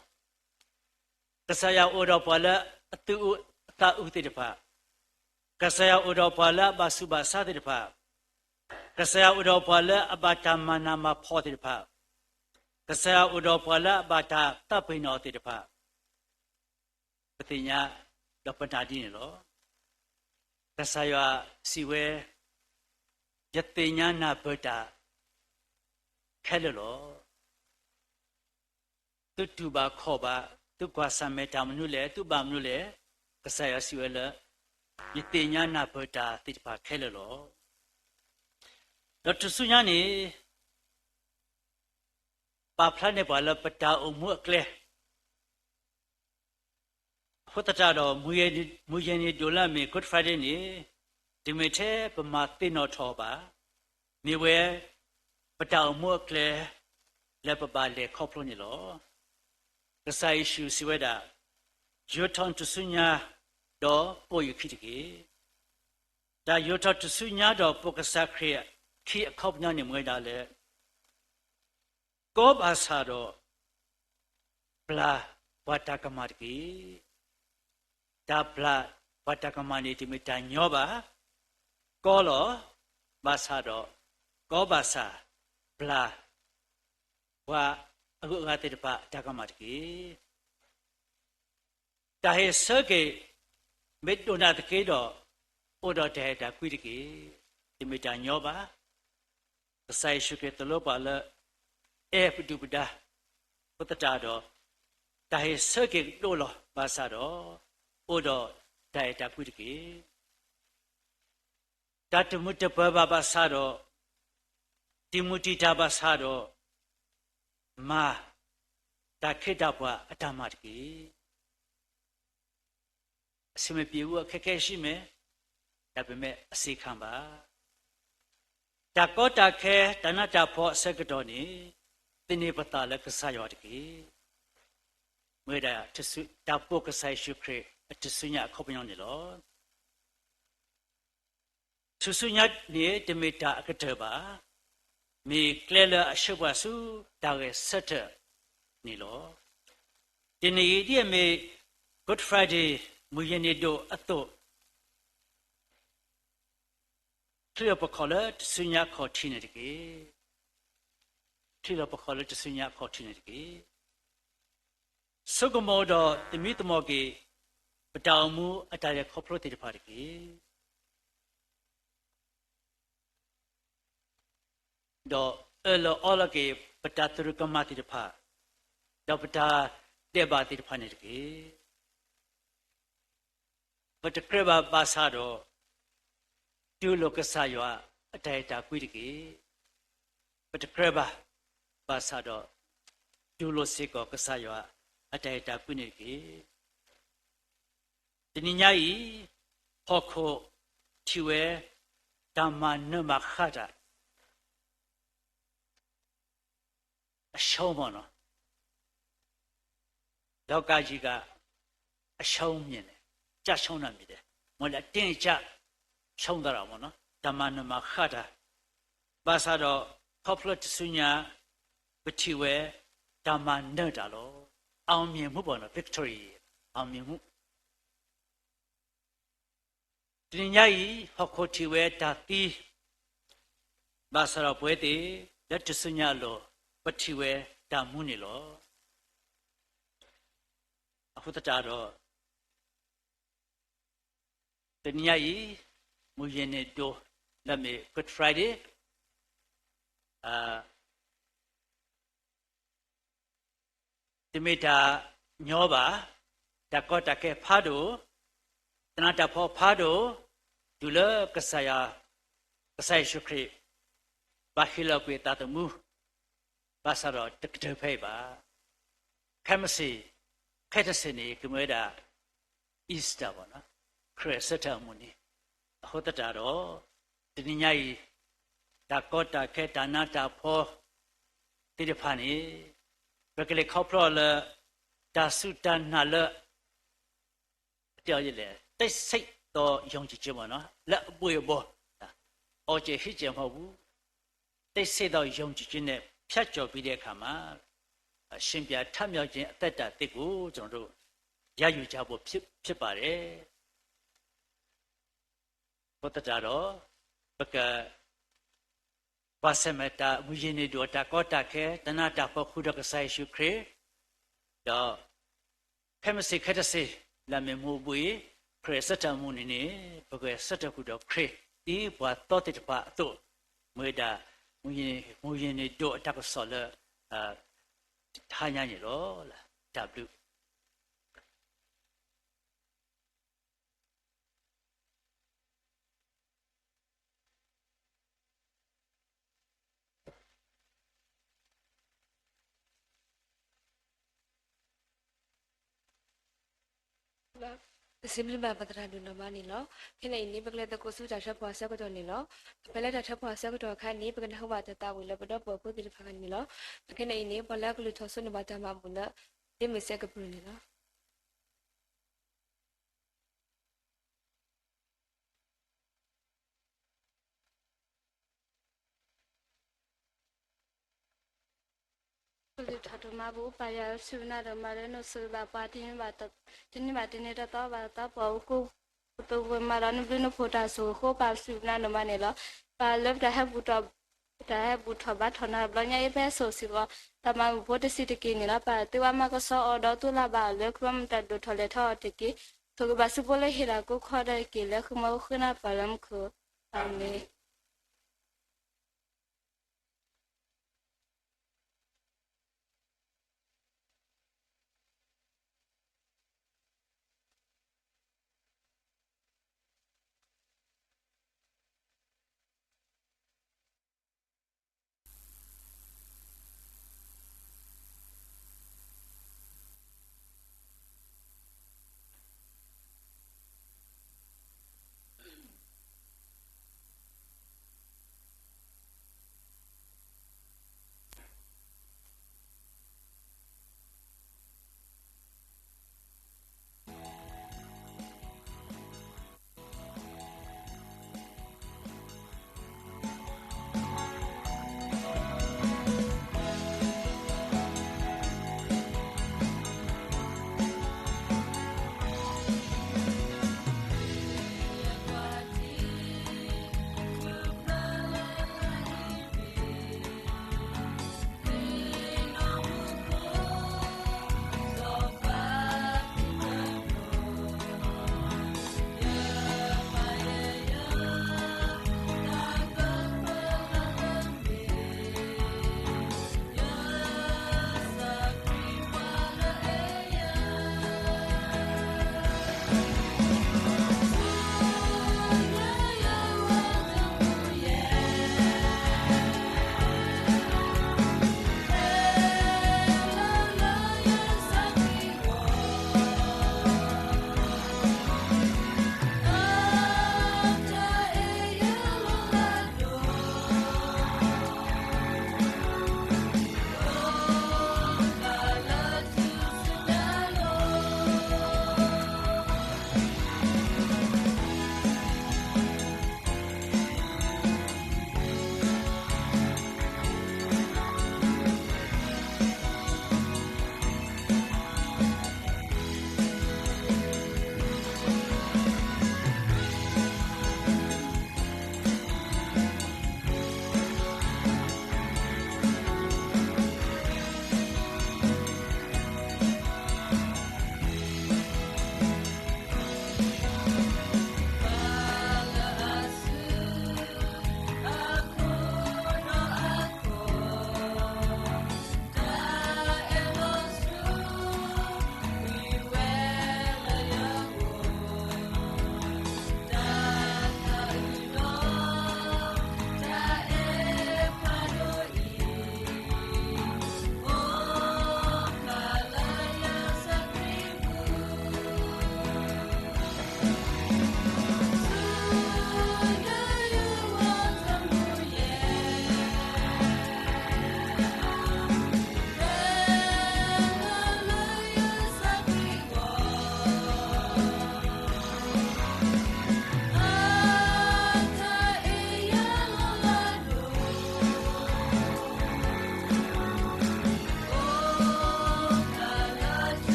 ကစၢ်ယွၤအိၣ်ဒီးပှၤလၢအသူၣ်အုးအသးအုးသ့ၣ်တဖၣ်, ကစၢ်ယွၤအိၣ်ဒီးပှၤလၢအဘၣ်ဆူးဘၣ်ဆါသ့ၣ်တဖၣ်, ကစၢ်ယွၤအိၣ်ဒီးပှၤလၢအဘၣ်တၢ်မၤနးမၤဖှီၣ်သ့ၣ်တဖၣ်, ကစၢ်ယွၤအိၣ်ဒီးပှၤလၢအဘၣ်တၢ်သးပ့ၤနီၣ်သ့ၣ်တဖၣ် ပသ့ၣ်ညါ ဒီးပနာ်ဒ်န့ၣ်လီၤ. ကစၢ်ယွၤစံးဝဲ, ယသ့ၣ်ညါနၢ်ပၢၢ်တၢ်ခဲလၢာ်လီၤ. သုတူၢ်ဘၣ်ခီၣ်ဘၣ်, သုကွၢ်ဆၢၣ်မဲာ်တၢ်မနုၤလဲၣ်, သုဘၣ်မနုၤလဲၣ်, ကစၢ်ယွၤစံးဝဲလၢ ယသ့ၣ်ညါနၢ်ပၢၢ်တၢ်သ့ၣ်တဖၣ်ခဲလၢာ်လီၤ. ဒီးထူၣ်စုညါန့ၣ် ပာ်ဖျါန့ၢ်ပှၤလၢပတၢ်အိၣ်မူအကျဲ အဃိသတးဒီး မုၢ်ယဲၢ်နံၤဒိၣ်လၢအမ့ၢ် Good Friday န့ၣ် တမ့ၢ်ထဲပမၤသ့ၣ်နီၣ်ထီၣ်ဘၣ်, မ့ၢ်ဝဲ ပတၢ်အိၣ်မူအကျဲ လၢပဘၣ်လဲၤခီဖျိန့ၣ်လီၤ. ကစၢ်ယ့ၣ်ၡူးစံးဝဲဒၣ်, ယိးထီၣ်နထူၣ်စုညါ ဒီးပိာ်ယခံတက့ၢ်. တၢ်ယိးထီၣ်ထူၣ်စုညါဒီးပိာ်ကစၢ်ခရံာ်အခံအခီပညီန့ၣ်မ့ၢ်ဝဲဒၣ်လၢ ကီဘၣ်ဆၣ်ဒီး ပျၢ်ပှၤတၢ်ကမၣ်တက့ၢ်. တၢ်ပျၢ်ပှၤတၢ်ကမၣ်န့ၣ် တမ့ၢ်တၢ်ညီဘၣ်. ကီလီၤ, ဘၣ်ဆၣ်ဒီး ကီဘၣ်ဆၣ် ပျၢ် ပှၤ, အဂုၤအဂၤသ့ၣ်တဖၣ်အတၢ်ကမၣ်တက့ၢ်. တၢ်ဟ့ၣ်ဆၢက့ၤ မ့ၢ်ဒိၣ်နးသက့ဒီး, အိၣ်ဒီးတၢ်အဲၣ်တၢ်ကွံတက့ၢ်. တမ့ၢ်တၢ်ညီဘၣ်. ကစၢ်ယ့ၣ်ၡူးခရံာ်သိၣ်လိပှၤလၢ အဲၣ်ပဒုၣ်ပဒါ အဃိသတးဒီး, တၢ်ဟ့ၣ်ဆၢက့ၤကဒိၣ်လီၤဘၣ်ဆၣ်ဒီး, အိၣ်ဒီးတၢ်အဲၣ်တၢ်ကွံတက့ၢ်. တၢ်တမုာ်တပၢၤဘၣ်ဘၣ်ဆၣ်ဒီး, တံာ်မုာ်တံာ်တာ်ဘၣ်ဆၣ်ဒီး, မၤတၢ်ခ့တၢ်ပှၤအတၢ်မၤတက့ၢ်. အဆင်မပြေဘူး, အခက်အခဲရှိမယ်, ဒါပေမဲ့ အဆင်ခံပါ. တၢ်ကီတၢ်ခဲ တၢ်နးတၢ်ဖှီၣ်အဆၢကတီၢ်န့ၣ်, သန့ၤပသးလၢကစၢ်ယွၤတက့ၢ်. မ့ၢ်ဝဲဒၣ် တၢ်ပိာ်ကစၢ်ယ့ၣ်ၡူးခရံာ်အတၢ်စူညါအခီပညီန့ၣ်လီၤ. တၢ်စူညါန့ၣ် တမ့ၢ်တၢ်အကတၢၢ်ဘၣ်. မ့ၢ်ကျဲလၢအဆှၢပှၤဆူတၢ်ဂဲၤဆၢထၢၣ်န့ၣ်လီၤ. တနံၤအံၤဒ်အမ့ၢ် Good Friday မုၢ်ယ့ၤန့ၣ်ဒိၣ်အသိး, ချံးလီၤပခီၣ်လၢတၢ်စူညါအခီၣ်ထံးန့ၣ်တက့ၢ်. ချံးလီၤပခီၣ်လၢတၢ်စူညါအခီၣ်ထံးန့ၣ်တက့ၢ်. ဆိကမိၣ်ဒီးသမံသမိးက့ၤ ပတၢ်အိၣ်မူအတၢ်လဲၤခီဖျိသ့ၣ်တဖၣ်တက့ၢ်. ဒီးအၢၣ်လီၤအီလီၤက့ၤ ပတၢ်သရူးကမၣ်သ့ၣ်တဖၣ်, ဒီးပတၢ်ဒဲးဘးသ့ၣ်တဖၣ်န့ၣ်တက့ၢ်. ပတကြၢးဘၣ်ဘၣ်ဆၣ်ဒီး တူၢ်လိာ်ကစၢ်ယွၤအတၢ်အဲၣ်တၢ်ကွံတက့ၢ်. ပတကြၢးဘၣ်ဘၣ်ဆၣ်ဒီး တူၢ်လိာ်စ့ၢ်ကီးကစၢ်ယွၤအတၢ်အဲၣ်တၢ်ကွံန့ၣ်တက့ၢ်. တနံၤညါအံၤ ဟီၣ်ခိၣ်ထံၣ်ဝဲ တၢ်မၤနၢၤမၤဃၣ်တၢ် အရှုံးမ့ၢ်နီၤ, လောကကြီးက အရှုံးမြင်တယ်, ကျရှုံးတာမြင်တယ်, မ့ၢ်လၢအတင်းအကျရှုံးသွားတာမ့ၢ်နီၤ, တၢ်မၤနၢၤမၤဃၣ်တၢ်, ဘၣ်ဆၣ်ဒီး ခီဖျိတၢ်စူညါ ပထံၣ်ဝဲ တၢ်မၤနၢၤတၢ်လီၤ. အောင်မြင်မှုပေါ့နော်, victory, အောင်မြင်မှု. တနံၤညါအံၤ ဟီၣ်ခိၣ်ထံၣ်ဝဲတၢ်သံ, ဘၣ်ဆၣ်ဒီးပဝဲသ့ၣ် လၢတၢ်စူညါအလိၤ ပထံၣ်ဝဲတၢ်မူန့ၣ်လီၤ. အဃိသတးဒီး တနံၤညါအံၤ မုၢ်ယ့ၤန့ၣ်ဒိး လၢမ့ၢ် Good Friday တမ့ၢ်တၢ်ညီဘၣ်, တၢ်ကီတၢ်ခဲဖးဒိၣ်, တၢ်နးတၢ်ဖှီၣ်ဖးဒိၣ်, တုၤလၢကစၢ်ယွၤ, ကစၢ်ယ့ၣ်ၡူးခရံာ် ဘၣ်ဟ့ၣ်လီၤကွံာ်အသးသမူ, ဘၣ်ဆၣ်ဒီးတကတၢၢ်ဖဲအံၤဘၣ်. ခဲမုၢ်ဆ့ၣ်, ခဲတစ့ၣ်န့ၣ် ကမ့ၢ်ဝဲဒၣ် Easter ဘၣ်နီၤ, ခရံာ်အဆၢထၢၣ်အမုၢ်နံၤ, အဃိသတးဒီး တနံၤညါအံၤ တၢ်ကီတၢ်ခဲတၢ်နးတၢ်ဖှီၣ်သ့ၣ်တဖၣ်န့ၣ် ပကလဲၤခီဖျိလၢ တၢ်စူၢ်တၢ်နာ်လၢ အတဲအီၤယလဲၣ် တိတ်ဆိတ်သောယုံကြည်ခြင်း ပေါ့နော်, လၢအဘှ့ၣ်အဘှီၣ်, အီၣ်ကဲဟံးကဲမီပူၤ, တိတ်ဆိတ်သောယုံကြည်ခြင်းနဲ့ ဖြတ်ကျော်ပြီးတဲ့အခါမှာ ရှင်ပြန်ထမြောက်ခြင်းအသက်တာသစ်ကို ကျွန်တော်တို့ ရယူကြဖို့ဖြစ်ပါတယ်. အဃိသတးဒီး ပက ကွၢ်ဆၢၣ်မဲာ်တၢ်မုၢ်ယ့ၤန့ၣ်ဒိး တၢ်ကီတၢ်ခဲ တၢ်နးတၢ်ဖှီၣ်ဃုာ်ဒီးကစၢ်ယ့ၣ်ၡူးခရံာ်, ဒီး ခဲမုၢ်ဆ့ၣ်ခဲတစ့ၣ် လၢမ့ၢ်မုၢ်ဘှံး ခရံာ်အဆၢထၢၣ်အမုၢ်နံၤန့ၣ် ပကဆၢထၢၣ်ဃုာ်ဒီးခရံာ် ဒ်ပှၤသီသ့ၣ်တဖၣ်အသိး, မ့ၢ်ဝဲဒၣ် မုၢ်ယ့ၤန့ၣ်ဒိးအတၢ်ကစီၣ်လၢ တဟါညါန့ၣ်လီၤ. တၢ်ဘျုး ပစံးဘျုးဘၣ်ပသရၣ်ဒိၣ်နီၢ်မါန့ၣ်လီၤ. ခဲန့ၣ်အံၤန့ၣ် ပကလဲၤသကိးဆူတၢ်ထၢဖှိၣ်အဆၢကတီၢ်န့ၣ်လီၤ. ဖဲလၢတၢ်ထၢဖှိၣ်အဆၢကတီၢ်အခါန့ၣ် ပကနၢ်ဟူဘၣ်တၢ်သးဝံၣ်လၢပဒီပုၢ်ဝဲၢ်ဖိသ့ၣ်တဖၣ်န့ၣ်လီၤ. ခဲန့ၣ်အံၤန့ၣ် ပှၤလၢအကလုၢ်ထီၣ်စိန့ၢ်ဘၣ်တၢ်မၤဘူၣ်လၢ ဒ့မုၢ်စဲးကပြုၢ်န့ၣ်လီၤ. ကလုၢ်ထီၣ်တၢ်မၤဘူၣ် ပၢ်ယွၤဧၢ, စူၢ်က့ၤနာ်က့ၤမၤလၢနအိၣ်ဆိးက့ၤဘၣ်ပှၤ တနံၤဘၣ်တနံၤတသီဘၣ်တသီ ပှၤအိၣ်ကိးပသူဝဲမၤလၢနဘျုးနဖှိၣ်တၢ်ဆိၣ်ဂ့ၤအဃိ ပၢ်စူၢ်က့ၤနာ်က့ၤမၤန့ၣ်လီၤ. ပၢ်လၢပတၢ်ဟဲဘူၣ်ထီၣ် တၢ်ဟဲဘူၣ်ထီၣ်ဘါထီၣ်နၤတဘျီညါအံၤ ဖဲအစိၣ်စ့ၢ်ကီး တၢ်မၤဘူၣ်ဖိတဆံးတက့ၢ်န့ၣ်လီၤ. ပၢ်သ့ဝဲမၤကဆှီအီၤဒီး သူၣ်လၢ်ဘၣ်အီၤလၢ ခရံာ်မတၤဒိၣ်ထီၣ်လဲၤထီၣ်အီၤတက့ၢ်. ထိၣ်ကဘၣ်ဆူဖိလၢဟ့ၣ်လၤကိးခီဒီးတက့ၢ် လၢဃိာ်မီၤဖိဃ့နၤပၢ်လၢမူခိၣ်, အၤမ့ၣ်.တ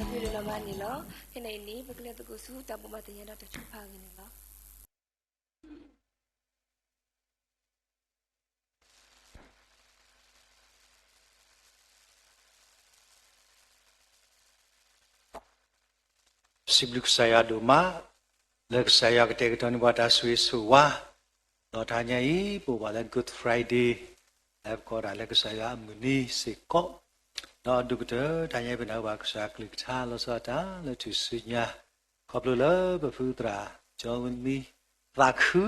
ၢ်ဘျုးဒိၣ်မးန့ၣ်လီၤ. ခဲအံၤန့ၣ် ပကလဲၤသကိးဆူတၢ်ဘိးဘၣ်သ့ၣ်ညါဒီးတၢ်ထုကဖၣ်အဂ့ၢ်န့ၣ်လီၤ. စံးဘျုးကစၢ်ယွၤဒိၣ်မး လၢကစၢ်ယွၤကတဲာ်ကတီၤန့ၢ်ပှၤတၢ်ဆိၣ်ဂ့ၤဆိၣ်ဝါ, ဒီးတဟါညါအံၤ ပအိၣ်ဘၣ်လၢ Good Friday, လၢပကိးဒၣ်လၢကစၢ်ယွၤအမုၢ်နံၤစ့ၢ်ကီး, ဒီးဒိၣ်ကတၢၢ်တဟါညါအံၤ ပနၢ်ဟူဘၣ်ကစၢ်ယွၤကလုၢ်ကထါ လီၤဆီဒၣ်တၢ်လၢထူၣ်စုညါ, ခီဖျိလၢပဖုသရၣ် ကၠီဝံမံ သးခု,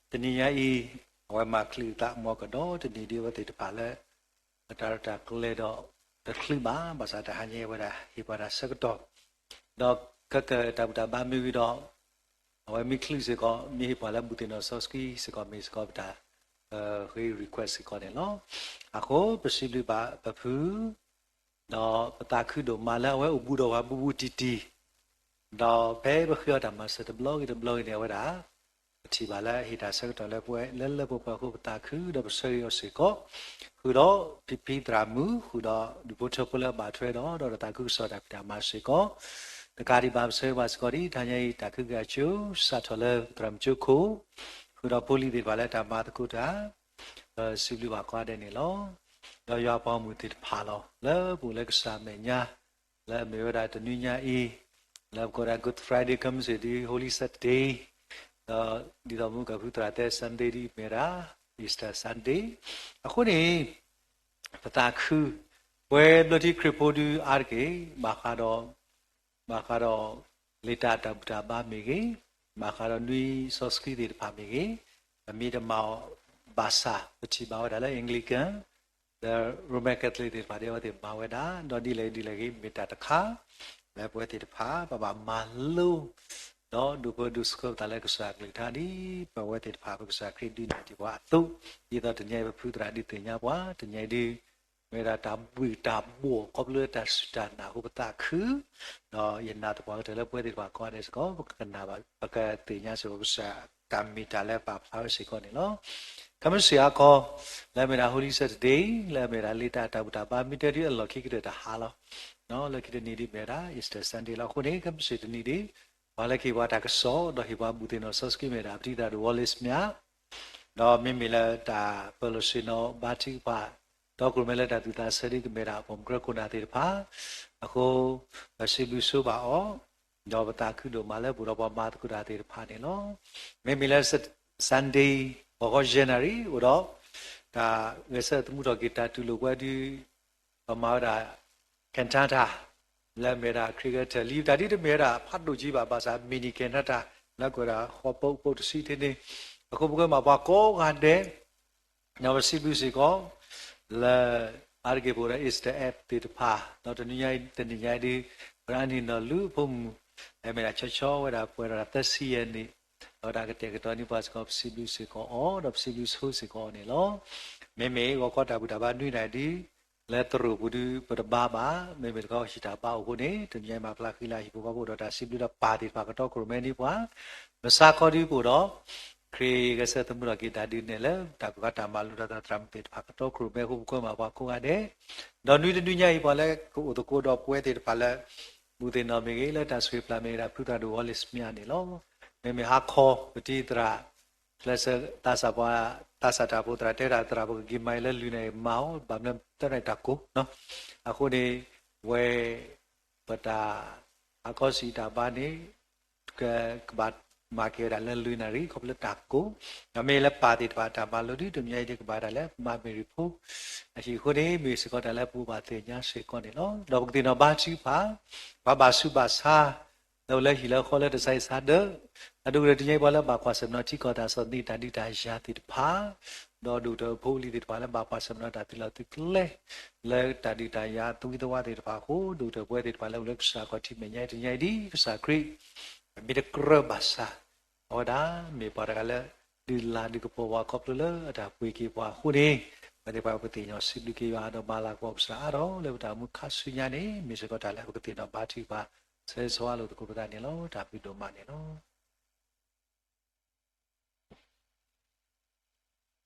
တနံၤညါအံၤ အဝဲမၤချုးသးမီၤကဒီးတနံၤဒ်အဝဲသ့ၣ်တဖၣ်လၢ အတၢ်ရဲၣ်တၢ်ကျဲၤဒီး တချုးဘၣ် ဘၣ်ဆၣ်တဟါညါအံၤဝဲဒၣ်ဟ့ၣ်ပှၤတၢ်ဆၢကတီၢ်, ဒီးခဲကတၢၢ်တၢ်ဘူၣ်တၢ်ဘါမ့ၢ်ဂ့ၤဒီး အဝဲမ့ၢ်ချုးစ့ၢ်ကီး မ့ၢ်ဟ့ၣ်ပှၤလၢဘူၣ်သ့ၣ်နီၣ်စီဆှံစ့ၢ်ကီး မ့ၢ်စ့ၢ်ကီးပတၢ် ဃ့ request စ့ၢ်ကီးန့ၣ်လီၤ. အဃိပစံးဘျုးဘၣ်ပဖု ဒီးပသးခုဒိၣ်မးလၢအဝဲအိၣ်ဘူးဒီးပှၤဘူးဘူးတံၢ်တံၢ်, ဒီးဖဲပဃ့အီၤတၢ်မၤစၢၤတဘျီဂ့ၤတဘျီဂ့ၤန့ၣ် အဝဲဒၣ် ပထံၣ်ဘၣ်လၢဟ့ၣ်တၢ်ဆၢကတီၢ်လၢပဝဲလၢလၢပှဲၤပှဲၤအဃိ ပသးခုဒီးပဆၢဂ့ၤအီၤစ့ၢ်ကီး, ဃုာ်ဒီးဖံဖံသရၣ်မုၣ် ဃုာ်ဒီးဒူၣ်ဖိထၢဖိလၢအဘၣ်ထွဲဒီး ဒီးတၢ်သးခုကစီၣ်တၢ်ဖံးတၢ်မၤစ့ၢ်ကီး, တကးဒံးဘၣ်ပဆၢဂ့ၤဘၣ်စ့ၢ်ကီးဒ်တဟါညါအံၤ တၢ်ခုကစီၣ်စးထီၣ်လၢသရၣ်မုၣ်ကၠိခိၣ် ဃုာ်ဒီးဖိလံၤသ့ၣ်တဖၣ်လၢတၢ်မၤသကိးတၢ် ပစံးဘျုးဘၣ်ကိးဂၤဒဲးန့ၣ်လီၤ. ဒီးယွၤပှၤဂီၢ်မုၢ်သ့ၣ်တဖၣ်လီၤ လၢပအိၣ်လၢကစၢ်အမဲာ်ညါ လၢအမ့ၢ်ဝဲဒၣ်တနွံညါအံၤ လၢပကိးဒၣ် Good Friday ကမ့ၢ်စ့ၢ်ဒ် Holy Saturday, ဒီးဒ်သိးမုၢ်ကဖုသရၣ်တဲ Sunday ဒ်မ့ၢ်ဝဲဒၣ် Easter Sunday, အဃိန့ၣ် ပသးခု ပဝဲဘျၢထံခရံာ်ဖိဒုးအါတက့ၢ် ဘၣ်ဃးဒီး ဘၣ်ဃးဒီး လံာ်တၢ်တၢ်ဘူၣ်တၢ်ဘါမ့ၢ်ဂ့ၤ, ဘၣ်ဃးဒီးနွံစီဆှံသ့ၣ်တဖၣ်မ့ၢ်ဂ့ၤ, ပမ့ၢ်တမၤအီၤဘၣ်ဆၣ် ပထံၣ်ဘၣ်ဝဲဒၣ်လၢ Anglican ဒီး Roman Catholic သ့ၣ်တဖၣ်ဒ်အဝဲသ့ၣ်မၤဝဲဒၣ်, ဒီးဒ်လဲၣ်ဒ်လဲၣ်ဂ့ၤ မ့ၢ်တၢ်တခါ လၢပဝဲသ့ၣ်တဖၣ် ပဘၣ်မၤလိ ဒီးဒိးပၢဒိးဆှၢပသးလၢကစၢ်အကလုၢ်ကထါဒ် ပဝဲသ့ၣ်တဖၣ် ပကစၢ်ခရံာ်ဒုးနဲၣ်တ့ၢ်ပှၤအသိး, ဒ်သိးတနံၤအံၤပဖုသရၣ်ဒုးသ့ၣ်ညါပှၤ တနံၤအံၤဒုး မ့ၢ်ဝဲဒၣ်တၢ်ဘှံးတၢ်ဘှီၣ်ခီဖျိလၢတၢ်စူၢ်တၢ်နာ်အဃိပသးခု, ဒီးယနာ်သပှၢ်ကတၢၢ်လၢပဝဲသ့ၣ်တဖၣ်ကိးဂၤဒဲးစ့ၢ်ကီး ပကကနၣ်ဘၣ် ပကသ့ၣ်ညါစ့ၢ်ကီး ကစၢ်တၢ်မ့ၢ်တၢ်လၢပာ်ဖျါဝဲစ့ၢ်ကီးန့ၣ်လီၤ. ခဲမုၢ်ဆ့ၣ်ဟါခီ လၢအမ့ၢ်ဒၣ် Holy Saturday လၢအမ့ၢ်ဒၣ်လံာ်တၢ်တၢ်ဘူၣ်တၢ်ဘါမ့ၢ်တဲဒ်အလီၢ်ခံကတၢၢ်တဟါလီၤ. လၢခံတနံၤဒ်မ့ၢ်ဝဲဒၣ် Easter Sunday လီၤ. အဃိန့ၣ် ခဲမုၢ်ဆ့ၣ်တနံၤဒ် ပှၤလၢကဟ့ၣ်ပှၤတၢ်ကစီၣ် ဒီးဟ့ၣ်ပှၤဘူၣ်သ့ၣ်နီၣ်စီဆှံမ့ၢ်ဒၣ် ပတံၤသရၣ်ဒိၣ် Wallace မၠး ဒီးမ့မ့ၢ်လၢတၢ်ပၢၤလိာ်ဆ့ၣ်နီၤဘါထုကဖၣ် တီခိၣ်ရိၣ်မဲလၢတၢ်သူၣ်သးဆၢဒ် ကမ့ၢ်ဒၣ်ပိာ်မုၣ်ကရၢခိၣ်နၢ်သ့ၣ်တဖၣ်အဃိ ပစံးဘျုးဆိဘၣ်အီၤ, ဒီးပသးခုဒိၣ်မးလၢပအိၣ်ဒီးပှၤမၤသကိးတၢ်သ့ၣ်တဖၣ်န့ၣ်လီၤ. မ့မ့ၢ်လၢ Sunday ဂီၤခီယဲၢ်နၣ်ရံၣ် အိၣ်ဒီး တၢ်ဂဲၤဆၢထၢၣ်သမူထီၣ်က့ၤတၢ်တူၢ်လိာ်ဝဲဒ် ပမၤဝဲဒၣ် cantata လၢအမ့ၢ်ဝဲဒၣ် ခရံာ်ဂဲၤထၢၣ်လံ တၢ်ဒ်တမ့ၢ်ဝဲဒၣ်ဖးဒိၣ်ကံဘၣ် ဘၣ်ဆၣ် mini cantata လၢကွဲးဒၣ်ဃီပု ပုတဆံတန့ၣ် အဃိပကမၤပှၤကိးဂၤဒဲး ဒီးပစံးဘျုးစ့ၢ်ကီး လၢအါတက့ၢ်ပအိၣ်ဒီး Easter egg သ့ၣ်တဖၣ် ဒီးတနွံညါအံၤတနံၤညါအံၤဒ် ပရၢနံၣ်နီၢ်လူအဖိမုၣ် လၢအမ့ၢ်ဒၣ်ဆီဆီဝဲဒၣ်ပှဲၤဒီးသၢဆံယဲၢ်နံၣ် ဒီးတၢ်ကတဲာ်ကတီၤန့ၢ်ပှၤစ့ၢ်ကီး ပစံးဘျုးစ့ၢ်ကီးအီၤ ဒီးပစံးဘျုးဆိစ့ၢ်ကီးအီၤန့ၣ်လီၤ. မ့မ့ၢ်ဂီၤခီတၢ်ဘူၣ်တၢ်ဘါနွံနၣ်ရံၣ်ဒ် လၢသရိာ်ပူၤဒ်ပတဘါဘၣ် မ့မ့ၢ်တခီဟံၣ်တၢ်ဘါအိၣ်အဃိန့ၣ် တနံၤညါအံၤမၤဖျါဃံလၤဟံၣ်ဖိဃီဖိဒီး တၢ်စံးဘျုးဒီးပၢ်သ့ၣ်တဖၣ်ကတီခိၣ်ရိၣ်မဲန့ၢ်ပှၤ မုၢ်ဆါခီဒ်ပအိၣ်ဒီး ခရံာ်ဂဲၤဆၢထၢၣ်သမူထီၣ်က့ၤတၢ်ဒုးနဲၣ်လၢ တၢ်ကူၣ်ဘၣ်တၢ်မၤလိဒီးသရၣ်မုၣ်သ့ၣ်တဖၣ်ကတီခိၣ်ရိၣ်မဲအဃိ ပကမၤပှၤကိးဂၤဒဲး ဒီးနွံတနွံညါအံၤ ပှၤလၢကအိၣ်သကိးဒီးပဝဲသ့ၣ်တဖၣ်လၢ ဘူၣ်သ့ၣ်နီၣ်မ့ၢ်ဂ့ၤ လၢတၢ်ဆိၣ်ဂ့ၤပျၢ်မ့ၢ်ဂ့ၤဒၣ် ဖုသရၣ်ဒိၣ် Wallace မၠးန့ၣ်လီၤ. မ့မ့ၢ်ဟါခီ ပတံၤသရၣ် ကျဲးစၢးသးစၢ်ပှၤ သးစၢ်တၢ်ဖိသရၣ်တဲဝဲဒၣ်သရၣ် ပကက့ၤမၤအံၤလၢလွံၢ်နၣ်ရံၣ်မၤအီၤ ဘၣ်မနုၤသၢနၣ်ရံၣ်တၢ်ကိး အဃိန့ၣ် ဝဲ ပတၢ် ဟါခီစံးတၢ်ဘါန့ၣ် က ကဘၣ်မၤက့ၤဝဲဒၣ်လၢလွံၢ်နၣ်ရံၣ် ခီဖျိလၢတၢ်ကိး ဒီးမ့ၢ်လၢပၢ်သ့ၣ်တဖၣ်တၢ်မၤလိဒ် တနံၤညါအံၤဒ်ကဘၣ်ဝဲဒၣ်လၢမၤမ့ၢ်ရံၣ်ဖိ အဃိန့ၣ် မ့ၢ်စ့ၢ်ကီးတၢ်လၢပအိၣ်ဘၣ်သ့ၣ်ညါစ့ၢ်ကီးန့ၣ်လီၤ. ဒီးပကသ့ၣ်နီၣ်ဘါထုကဖၣ် ပှၤဘၣ်ဆူးဘၣ်ဆါ လၢအိၣ်လၢဟံၣ်လၢဃီလၢတၢ်ဆါဟံၣ်ဆါဒၢး အဒိကတၢၢ်တနံၤညါအံၤ ပှၤလၢဘၣ်ကွၢ်ဆၢၣ်မဲာ်ထံကီၢ်တၢ်ကစီၣ်သ့ၣ်တၢ်ဒုးတၢ်ယၤသ့ၣ်တဖၣ် ဒီးဒိၣ်ကတၢၢ်ဖိလံၤသ့ၣ်တဖၣ်လၢဘၣ်ကွၢ်ဆၢၣ်မဲာ်တၢ်သုးလီၢ်သုးကျဲ လၢတၢ်ဒုးတၢ်ယၤသဝံသဝါသ့ၣ်တဖၣ်အဃိ ဒိၣ်ကတၢၢ်ပဝဲသ့ၣ်တဖၣ်လၢအိၣ်လၢကစၢ်ခီၣ်ထံးမဲာ်ညါအံၤတနံၤညါအံၤဒ် ကစၢ်ခရံာ် မ့ၢ်တကြၢးဘၣ်ဆၣ် အဝဲဒၣ်မ့ၢ်ပှၤတဂၤလၢ ဒုးလၤဒုးကပီၤပှၤခီဖျိလၢအတၢ်ပှ့ၤက့ၤပှၤအဃိန့ၣ် ပဝဲသ့ၣ်တဖၣ်ပသ့ၣ်ညါစံးဘျုးက့ၤယွၤ ဒီးမၤလၤကပီၤကစၢ်အါထီၣ်လၢပတၢ်အိၣ်မူခါဆူညါန့ၣ် မ့ၢ်စ့ၢ်ကီးတၢ်လၢပကသ့ၣ်နီၣ်ဘါထုကဖၣ် ဆၢဂ့ၤဆၢဝါလိာ်သကိးပသးန့ၣ်လီၤ. တၢ်ဘျုးဒိၣ်မးန့ၣ်လီၤ.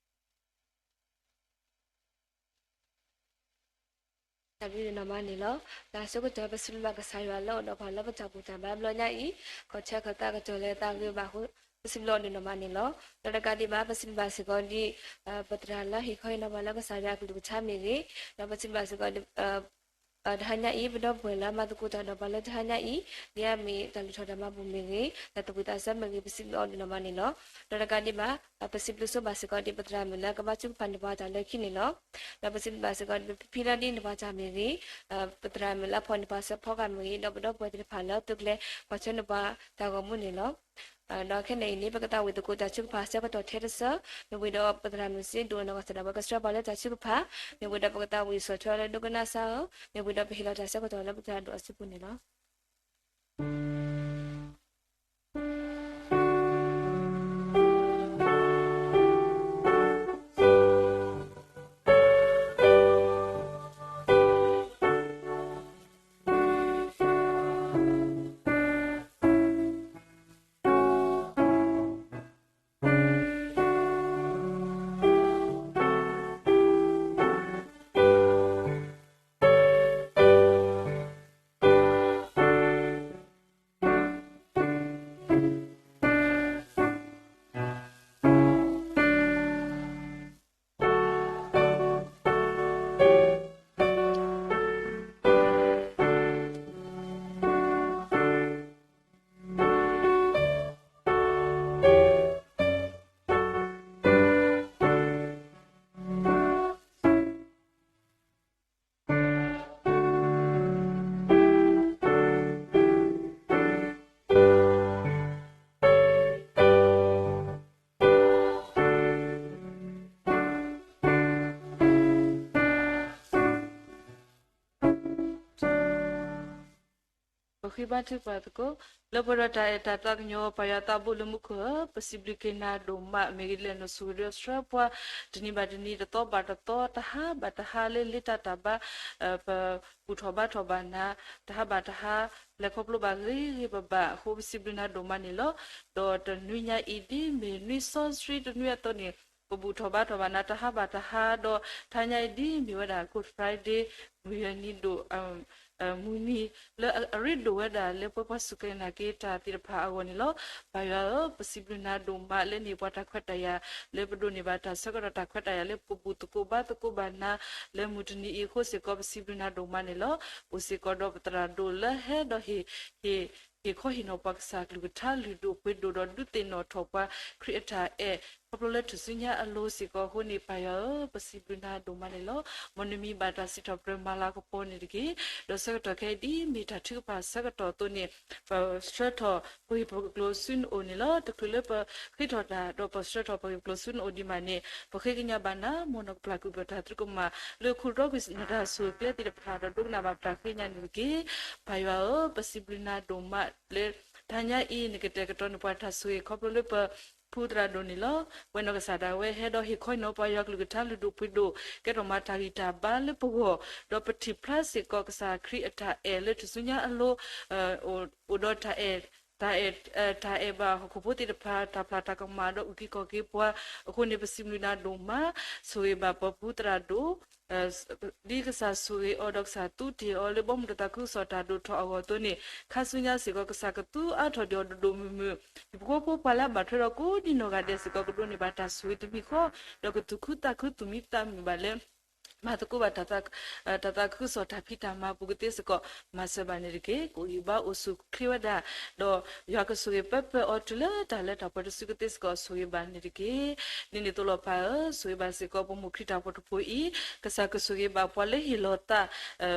တၢ်ဘျုးဒိၣ်မးန့ၣ်လီၤ. တၢ်ဆၢကတီၢ် ပစံးဘျုးဘၣ်ကစၢ်ယွၤလၢအိၣ်ဒီးပှၤလၢပတၢ်ဘူၣ်တၢ်ဘါဘျီညါအံၤ ခီၣ်ဆၢခီၣ်သးကတီၢ်လၢသးဂ့ၤဘၣ်အဃိ ပစံးဘျုးအီၤဒိၣ်မးန့ၣ်လီၤ. ဒီးတကးဒံးဘၣ် ပစံးဘျုးဘၣ်စ့ၢ်ကီးဒ် ပသရၣ်လၢဟ့ၣ်ခီဟ့ၣ်နီၤပှၤလၢကစၢ်ယွၤအကလုၢ်ကထါမ့ၢ်ဂ့ၤ, ဒီးပစံးဘျုးဘၣ်စ့ၢ်ကီး တဟါညါအံၤ ပဒီပုၢ်ဝဲၢ်လၢမၤသကိးတၢ်ဒီးပှၤလၢတဟါညါအံၤ ဒ်အမ့ၢ်တၢ်လုၢ်ထီၣ်တၢ်မၤဘူၣ်မ့ၢ်ဂ့ၤ, တၢ်သူၣ်ဝံၣ်သးဆၢမ့ၢ်ဂ့ၤ ပစံးဘျုးအီၤဒိၣ်မးန့ၣ်လီၤ. ဒီးတကးဒံးဘၣ် ပစံးဘျုးဆိဘၣ်စ့ၢ်ကီးဒ်ပသရၣ်မုၣ်လၢကဘါထုကဖၣ်န့ၢ်ပှၤတၢ်လၢခံန့ၣ်လီၤ. ဒီးပစံးဘျုးဘၣ်စ့ၢ်ကီးဒ်ဖံဖံလၢဒ်န့ၢ်ပှၤတၢ်မ့ၢ်ဂ့ၤ, ပသရၣ်မုၣ်လၢဖီၣ်န့ၢ်ပှၤစၢဖီကမ့ၢ်ဂ့ၤ, ဒီးပဒီပုၢ်ဝဲၢ်သ့ၣ်တဖၣ်လၢသုးကျဲၤ ကွၢ်ဆၢန့ၢ်ပှၤတၢ်ဂီၤမူန့ၣ်လီၤ. ဒီးခဲန့ၣ်အံၤန့ၣ် ပကသးဝံၣ်သကိးတၢ်ထုကဖၣ်ဆၢကတီၢ်ထဲတဆၢ, မ့ၢ်ဝံၤဒီးပသရၣ်မုၣ်စ့ဒိၣ်နီၢ်ကစၢ်ဒၣ်ဝဲကဆှၢပှၤလၢတၢ်ထုကဖၣ်, မ့ၢ်ဝံၤဒီးပကသးဝံၣ်ဆီၣ်ထွဲအီၤလၢဒိကနၣ်စၢ်ဧၢ, မ့ၢ်ဝံၤဒီးပဟ့ၣ်လီၤတၢ်ဆၢကတီၢ်လၢပသရၣ်ဒိၣ်အစုပူၤန့ၣ်လီၤ. ပဃ့ဘါထုကဖၣ်သကိး, လၢပှဲၤဒီးတၢ်အဲၣ်တၢ်သးကညီၤ ပၢ်ယွၤသးဘိလၢမူခိၣ်ဧၢ, ပစံးဘျုးက့ၤနၤဒိၣ်မး မ့ၢ်ဂ့ၤဒ်လဲၣ်နဆိၣ်ဂ့ၤဒီးဆှၢပှၤ တနံၤဘၣ်တနံၤ တသီဘၣ်တသီ တဟါဘၣ်တဟါလၢလ့တၢ်တၢ်ဘါ, ပဘူၣ်ထီၣ်ဘါထီၣ်ဘၣ်နၤ တဟါဘၣ်တဟါ လဲၤခီဖျိဘၣ်ဂ့ၤဂ့ၤဘၣ်ဘၣ်အဃိ ပစံးဘျုးနၤဒိၣ်မးန့ၣ်လီၤ. ဒီးတနွံညါအံၤဒ်မ့ၢ်နွံစီဆှံတနွံအသိးန့ၣ် ပဘူၣ်ထီၣ်ဘါထီၣ်ဘၣ်နၤ တဟါဘၣ်တဟါ ဒီးတနွံညါအံၤဒ်မ့ၢ်ဝဲဒၣ် Good Friday မုၢ်ယဲၢ်နံၤဒိၣ် မုၢ်နံၤလၢအရ့ဒိၣ်ဝဲဒၣ်လၢပှၤစူၢ်က့ၤနာ်က့ၤတၢ်သ့ၣ်တဖၣ်အဂီၢ်န့ၣ်လီၤ. ပၢ်ယွၤဧၢ, ပစံးဘျုးနၤဒိၣ်မးလၢန့ၢ်ပှၤတၢ်ခွဲးတၢ်ယာ် လၢပဒိးန့ၢ်ဘၣ်တၢ်ဆၢကတီၢ်တၢ်ခွဲးတၢ်ယာ်လၢပဘူၣ်သကိးဘါသကိးဘၣ်နၤ လၢမုၢ်တနံၤအံၤအဃိစ့ၢ်ကီး ပစံးဘျုးနၤဒိၣ်မးန့ၣ်လီၤ. အိၣ်စ့ၢ်ကီးဒီးပသရၣ်ဒိၣ်လၢဟဲဒီးဟ့ၣ် ဟ့ၣ်ခီဟ့ၣ်နီၤပှၤကစၢ်ကလုၢ်ကထါလုၢ်ဒိၣ်ပှ့ၤဒိၣ်ဒီးဒုးသ့ၣ်နီၣ်ထီၣ်ပှၤခရံာ်အတၢ်အဲၣ် ခီဖျိလၢထူၣ်စုညါအလိၤစ့ၢ်ကီးအဃိန့ၣ် ပၢ်ယွၤဧၢ, ပစံးဘျုးနၤဒိၣ်မးန့ၣ်လီၤ. မ်နမံၤဘၣ်တၢ်စံးထီၣ်ပတြၢၤမၤလၤကပီၤန့ၣ်တက့ၢ်. ဒီးဆၢကတီၢ်ခဲအံၤဒ်မ့ၢ်တၢ်ထုကဖၣ်ဆၢကတီၢ်အသိးန့ၣ် ပဆှၢထီၣ်ပဂ့ၢ်ပကျိၤဆူနအိၣ်န့ၣ်လီၤ. တချုးလၢပဃ့ထီၣ်တၢ်ဒီးပဆှၢထီၣ်ပဂ့ၢ်ပကျိၤဆူနအိၣ်ဒံးဘၣ်န့ၣ် ပဃ့ကညးဘၣ်နၤ မ်နကပျၢ်ကွံာ်ပတၢ်သရူးကမၣ် လၢခိၣ်တီကွံာ်နတၢ်ဆိၣ်ဂ့ၤကျဲသ့ၣ်တဖၣ် ဒီးဒိကနၣ်ဘၣ်ပတၢ်ဃ့ကညးန့ၣ်တက့ၢ်. ပၢ်ယွၤဧၢ, ပစံးဘျုးနၤဒိၣ်မးလၢ တနံၤညါအံၤ နကတဲာ်ကတီၤန့ၢ်ပှၤတၢ်ဆိၣ်ဂ့ၤခီဖျိလၢပဖုသရၣ်ဒိၣ်န့ၣ်လီၤ. ဝဲနီၢ်ကစၢ်ဒၣ်ဝဲဟဲဒီးဟ့ၣ်ခီနီၤပှၤယွၤကလုၢ်ကထါလုၢ်ဒိၣ်ပှ့ၤဒိၣ် ကဲထီၣ်မၤတၢ်ဂံၢ်တၢ်ဘါလၢပဂီၢ် ဒီးပထံၣ်ဖျါစ့ၢ်ကီးကစၢ်ခရံာ်အတၢ်အဲၣ်လၢထူၣ်စုညါအလိၤ အိၣ်ဒီးတၢ်အဲၣ် တၢ်အဲၣ် တၢ်အဲၣ်ဘၣ်ဟီၣ်ခိၣ်ဖိသ့ၣ်တဖၣ် တၢ်ဖျါတၢ်ကမၣ်ဒီးအုၣ်က့ၤခီၣ်က့ၤပှၤအဃိန့ၣ် ပစံးဘျုးနၤဒိၣ်မး ဆိၣ်ဂ့ၤဘၣ်ပဖုသရၣ်ဒိၣ် ဒ်ကစၢ်ဆိၣ်ဂ့ၤအီၤဒီးကစၢ်သူတ့ၢ်အီၤလၢဘီမုၢ်တၢ်သးခုကစီၣ်တၢ်ဒိၣ်ထီၣ်အဂီၢ်အသိးန့ၣ် ခါဆူညါစ့ၢ်ကီးကစၢ်ကသူအါထီၣ်ဒံးအီၤဒိၣ်ဒိၣ်မုၢ်မုၢ် ဟံၣ်ဖိဃီဖိပှၤလၢအဘၣ်ထွဲဒီးကိးဒံနီၢ်ဂၤဒဲးစ့ၢ်ကီးကဒိးန့ၢ်ဘၣ်တၢ်ဆိၣ်ဂ့ၤတမံၤဃီ ဒီးကသူၣ်ခုသးခုသူၣ်မံသးမုာ်ဘၣ်လၢ မၤသကိးဘၣ် တၢ်သးခုကစီၣ်တၢ်ဖံးတၢ်မၤပူၤကသ့စ့ၢ်ကီး မၤစၢၤဘၣ်န့ၣ်တက့ၢ်. ကအိၣ်ဂံၢ်ဘါအိၣ်ဆူၣ်အိၣ်ချ့ဝဲဒၣ် ဒီးယွၤကဆိၣ်ဂ့ၤပၢပၢအီၤတုၤလၢတၢ်လၢတၢ်ပှဲၤတစုကသ့စ့ၢ်ကီး ဆိၣ်ဂ့ၤဘၣ်န့ၣ်တက့ၢ်. ဒ်န့ၣ်အသိးလီၤပၢ်ဧၢ, ဆိၣ်ဂ့ၤဘၣ်စ့ၢ်ကီးပမိၢ်ခရံာ်တၢ်ဖိတဖိအံၤ ကစၢ်ကဆိၣ်ဂ့ၤဘၣ်ပှၤလၢဟ့ၣ်လီၤသး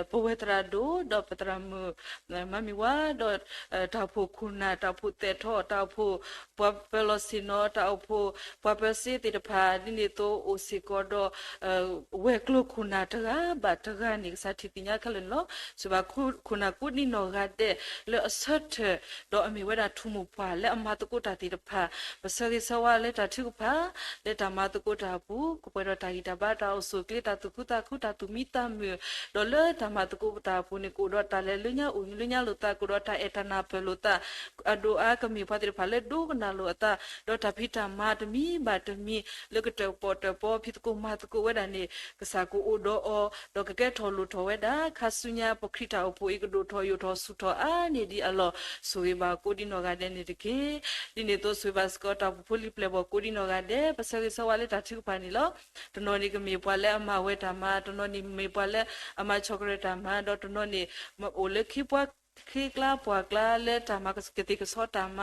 ပဝဲသရၣ်ဒိၣ် ဒီးပသရၣ်မုၣ် မၤမံၤဝါ ဒီး တၢ်အိၣ်ဖှိၣ်ခိၣ်နၢ် တၢ်အိၣ်ဖှိၣ်သဲးထီၣ် တၢ်အိၣ်ဖှိၣ်ပှၤပၢၤလီၢ်ဆ့ၣ်နီၤ တၢ်အိၣ်ဖှိၣ်ပှၤပၢၤစ့သ့ၣ်တဖၣ် ဒ်န့ၣ်အသိးအိၣ်စ့ၢ်ကီးဒီး ဝဲၤကျိၤခိၣ်နၢ်တဂၤဘၣ်တဂၤန့ၣ် ကစၢ်ထံၣ်သ့ၣ်ညါခဲလၢာ်န့ၣ်လီၤ. ဆိၣ်ဂ့ၤဘၣ်ခိၣ်နၢ်ကိးဒံနီၢ်ဂၤဒဲး လၢအဆၢထၢၣ် ဒီးအမ့ၢ်ဝဲဒၣ်ထူၣ်မိၢ်ပှၢ်လၢအမၤသကိးတၢ်သ့ၣ်တဖၣ် ပဆၢဂ့ၤဆၢဝါလၢတၢ်ထုကဖၣ် လၢတၢ်မၤသကိးတၢ်အပူၤ ကပှဲၤဒီးတၢ်ဂံၢ်တၢ်ဘါ တၢ်အိၣ်ဆူၣ်အိၣ်ချ့ တၢ်သူၣ်ခုသးခု တၢ်သူၣ်မံသးမုာ် ဒီးလၢတၢ်မၤသကိးပတၢ်အပူၤန့ၣ် ကအိၣ်ဒီးတၢ်လဲၤလၢညါအိၣ်လၢညါလိာ်သး ကအိၣ်ဒီးတၢ်အဲၣ်တၢ်နၢ်ပၢၢ်လိာ်သး အဒိၣ်အါကမ့ၢ်ပှၤသ့ၣ်တဖၣ်လၢဒိကနၣ်လိာ်အသး ဒီးတၢ်ဖံးတၢ်မၤတမံၤဘၣ်တမံၤ လၢကတၢၣ်ပီၣ်တၢၣ်ပီ ဖံးသကိးမၤသကိးဝဲဒၣ်န့ၣ် ကစၢ်ကအိၣ်ဒီးအီၤ ဒီးကကဲထီၣ်လိၣ်ထီၣ်ဝဲဒၣ် ခါဆူညါပခရံာ်တၢ်အိၣ်ဖှိၣ်အံၤ ကဒိၣ်ထီၣ်ယိာ်ထီၣ်ဆူၣ်ထီၣ်အါန့ၢ်ဒံးအလီၢ် ဆိၣ်ဂ့ၤဘၣ်ကိးဒံနီၢ်ဂၤဒဲးန့ၣ်တက့ၢ်. ဒ်န့ၣ်အသိးဆိၣ်ဂ့ၤဘၣ်စ့ၢ်ကီး တၢ်အိၣ်ဖှိၣ်ဖိလံၤပျဲၢ်ဘီၣ်ကိးဒံနီၢ်ဂၤဒဲး ပဆၢဂ့ၤဆၢဝါလၢတၢ်ထုကဖၣ်န့ၣ်လီၤ. တနီၤန့ၣ်ကမ့ၢ်ပှၤလၢအမၤဝဲတၢ်မၤ တနီၤန့ၣ်မ့ၢ်ပှၤလၢအမၤဆီၣ်ကရၢၢ်တၢ်မၤ ဒီးတနီၤန့ၣ် အိၣ်လၢခ့ပှၤ ခ့ကျါပှၤကျါလၢတၢ်မၤကသ့ၣ်ကဆီတၢ်မ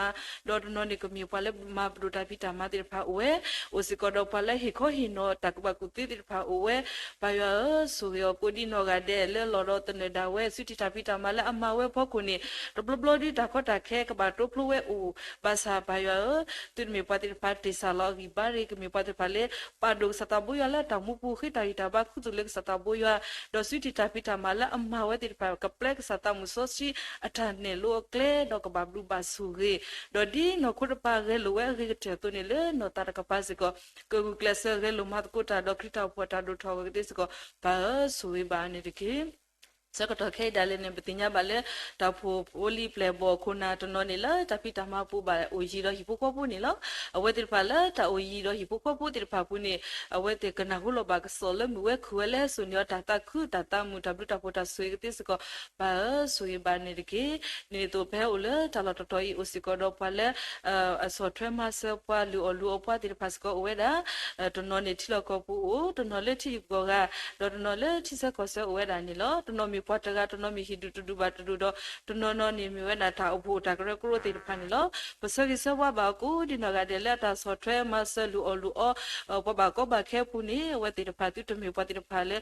ၤ, ဒီးတနီၤန့ၣ်ကမ့ၢ်ပှၤလၢမၤပဒိၣ်တၢ်ဖံးတၢ်မၤသ့ၣ်တဖၣ်အိၣ်ဝဲ, အိၣ်စ့ၢ်ကီးဒီးပှၤလၢဟ့ၣ်ခီဟ့ၣ်နီၤတၢ်ကူၣ်ဘၣ်ကူၣ်သ့သ့ၣ်တဖၣ်အိၣ်ဝဲ, ပၢ်ယွၤဧၢ, ဆိၣ်ဂ့ၤအီၤကိးဒံနီၢ်ဂၤဒဲးလၢလီၢ်ဒီးသနၢၣ်ဒၣ်ဝဲ သုတံၢ်တၢ်ဖံးတၢ်မၤလၢအမၤဝဲအဖီခိၣ်န့ၣ် တဘျီဘျီဒုးတၢ်ကီတၢ်ခဲကဘၣ်တိဖျိဝဲအိၣ်, ဘၣ်ဆၣ်ပၢ်ယွၤဧၢ, သုတမ့ၢ်ပှၤသ့ၣ်တဖၣ်တ့ၢ်စၢ်လီၤအဂံၢ်ဘါတဂ့ၤ, ကမ့ၢ်ပှၤသ့ၣ်တဖၣ်လၢ ပာ်ဒိၣ်ကစၢ်သးဘိယွၤလၢအတၢ်မူပူၤ ဃ့တၢ်ဂံၢ်တၢ်ဘါခူသူၣ်လၢကစၢ်သးဘိယွၤ, ဒီးသုတံၢ်တၢ်ဖံးတၢ်မၤလၢအမၤဝဲသ့ၣ်တဖၣ် ကပျဲကစၢ်သးမုၢ်စီဆှံအတၢ်နဲၣ်လိအကျဲ ဒီးကဘၣ်ဘျုးဘၣ်ဆိၣ်ဂ့ၤ, ဒီးဒ်နီၢ်ခိတပၤဂဲၤလိာ်ဝဲအဂ့ၤကတၢၢ်အသိးန့ၣ် လၢနီၢ်သးတကပၤစ့ၢ်ကီး ကဂုာ်ကျဲးစၢးဂဲၤလိာ်မၤသကိးတၢ် ဒီးခရံာ်တၢ်အိၣ်ဖှိၣ်တၢ်ဒိၣ်ထီၣ်အဂ့ၤကသ့စ့ၢ်ကီး ပၢ်ဧၢ, ဆိၣ်ဂ့ၤဘၣ်န့ၣ်တက့ၢ်. ဆၢကတီၢ်ခဲအံၤဒၣ်လဲာ်န့ၣ် ပသ့ၣ်ညါဘၣ်လၢ တၢ်ဖိၣ်ဖိလံၤပျဲၢ်ဘီၣ်ခိၣ်နၢ်တနီၤန့ၣ် လၢတၢ်ဖံးတၢ်မၤပူၤဘၣ်အိၣ်ယံၤဒီးဟံၣ်ဖိဃီဖိန့ၣ်လီၤ. အဝဲသ့ၣ်တဖၣ်လၢတၢ်အိၣ်ယံၤဒီးဟံၣ်ဖိဃီဖိသ့ၣ်တဖၣ်အပူၤန့ၣ် အဝဲသ့ၣ်ကနၢ်ဟူလီၤဘၣ်ကစီၣ်လၢမုၢ်ဝဲခုၣ်ဝဲလၢဟဲစိာ်န့ၢ်အီၤတၢ်သးခုတၢ်သးမုာ်တၢ်ဘျုးတၢ်ဖှိၣ်တၢ်ဆိၣ်ဂ့ၤကသ့စ့ၢ်ကီး ပၢ်ဧၢ, ဆိၣ်ဂ့ၤဘၣ်န့ၣ်တက့ၢ်. ဒ်န့ၣ်အသိးပဟဲအိၣ်လၢတၢ်လီၢ်တတီၤအံၤ အိၣ်စ့ၢ်ကီးဒီးပှၤလၢ အဆီၣ်ထွဲမၤစၢၤပှၤလုၢ်အီၣ်လုၢ်အီပှၤသ့ၣ်တဖၣ်စ့ၢ်ကီးအိၣ်ဝဲဒၣ်, တနီၤန့ၣ်ထံလီၢ်ကီၢ်ပူၤအိၣ်, တနီၤလၢထံဂုၤကီၢ်ဂၤ, ဒီးတနီၤလၢထံဆၢကီၢ်ဆၢအိၣ်ဝဲဒၣ်န့ၣ်လီၤ. တနီၤမ့ၢ်ပှၤတဂၤ, တနီၤမ့ၢ်ဟံၣ်ဒူၣ်တဒူၣ်ဘၣ်တဒူၣ်ဒီး တနီၤနီၤန့ၣ်မ့ၢ်ဝဲဒၣ်တၢ်အိၣ်ဖှိၣ်တၢ်ကရၢကရိသ့ၣ်တဖၣ်န့ၣ်လီၤ. ပဆၢဂ့ၤဆၢဝါဘၣ်အီၤကိးဒံနီၢ်ဂၤဒဲးလၢအတၢ်ဆီၣ်ထွဲမၤစၢၤလုၢ်အီၣ်လုၢ်အီ ပှၤဘၣ်ကီဘၣ်ခဲအပူၤန့ၣ် အဝဲသ့ၣ်တဖၣ်သုတမ့ၢ်ပှၤသ့ၣ်တဖၣ်လၢ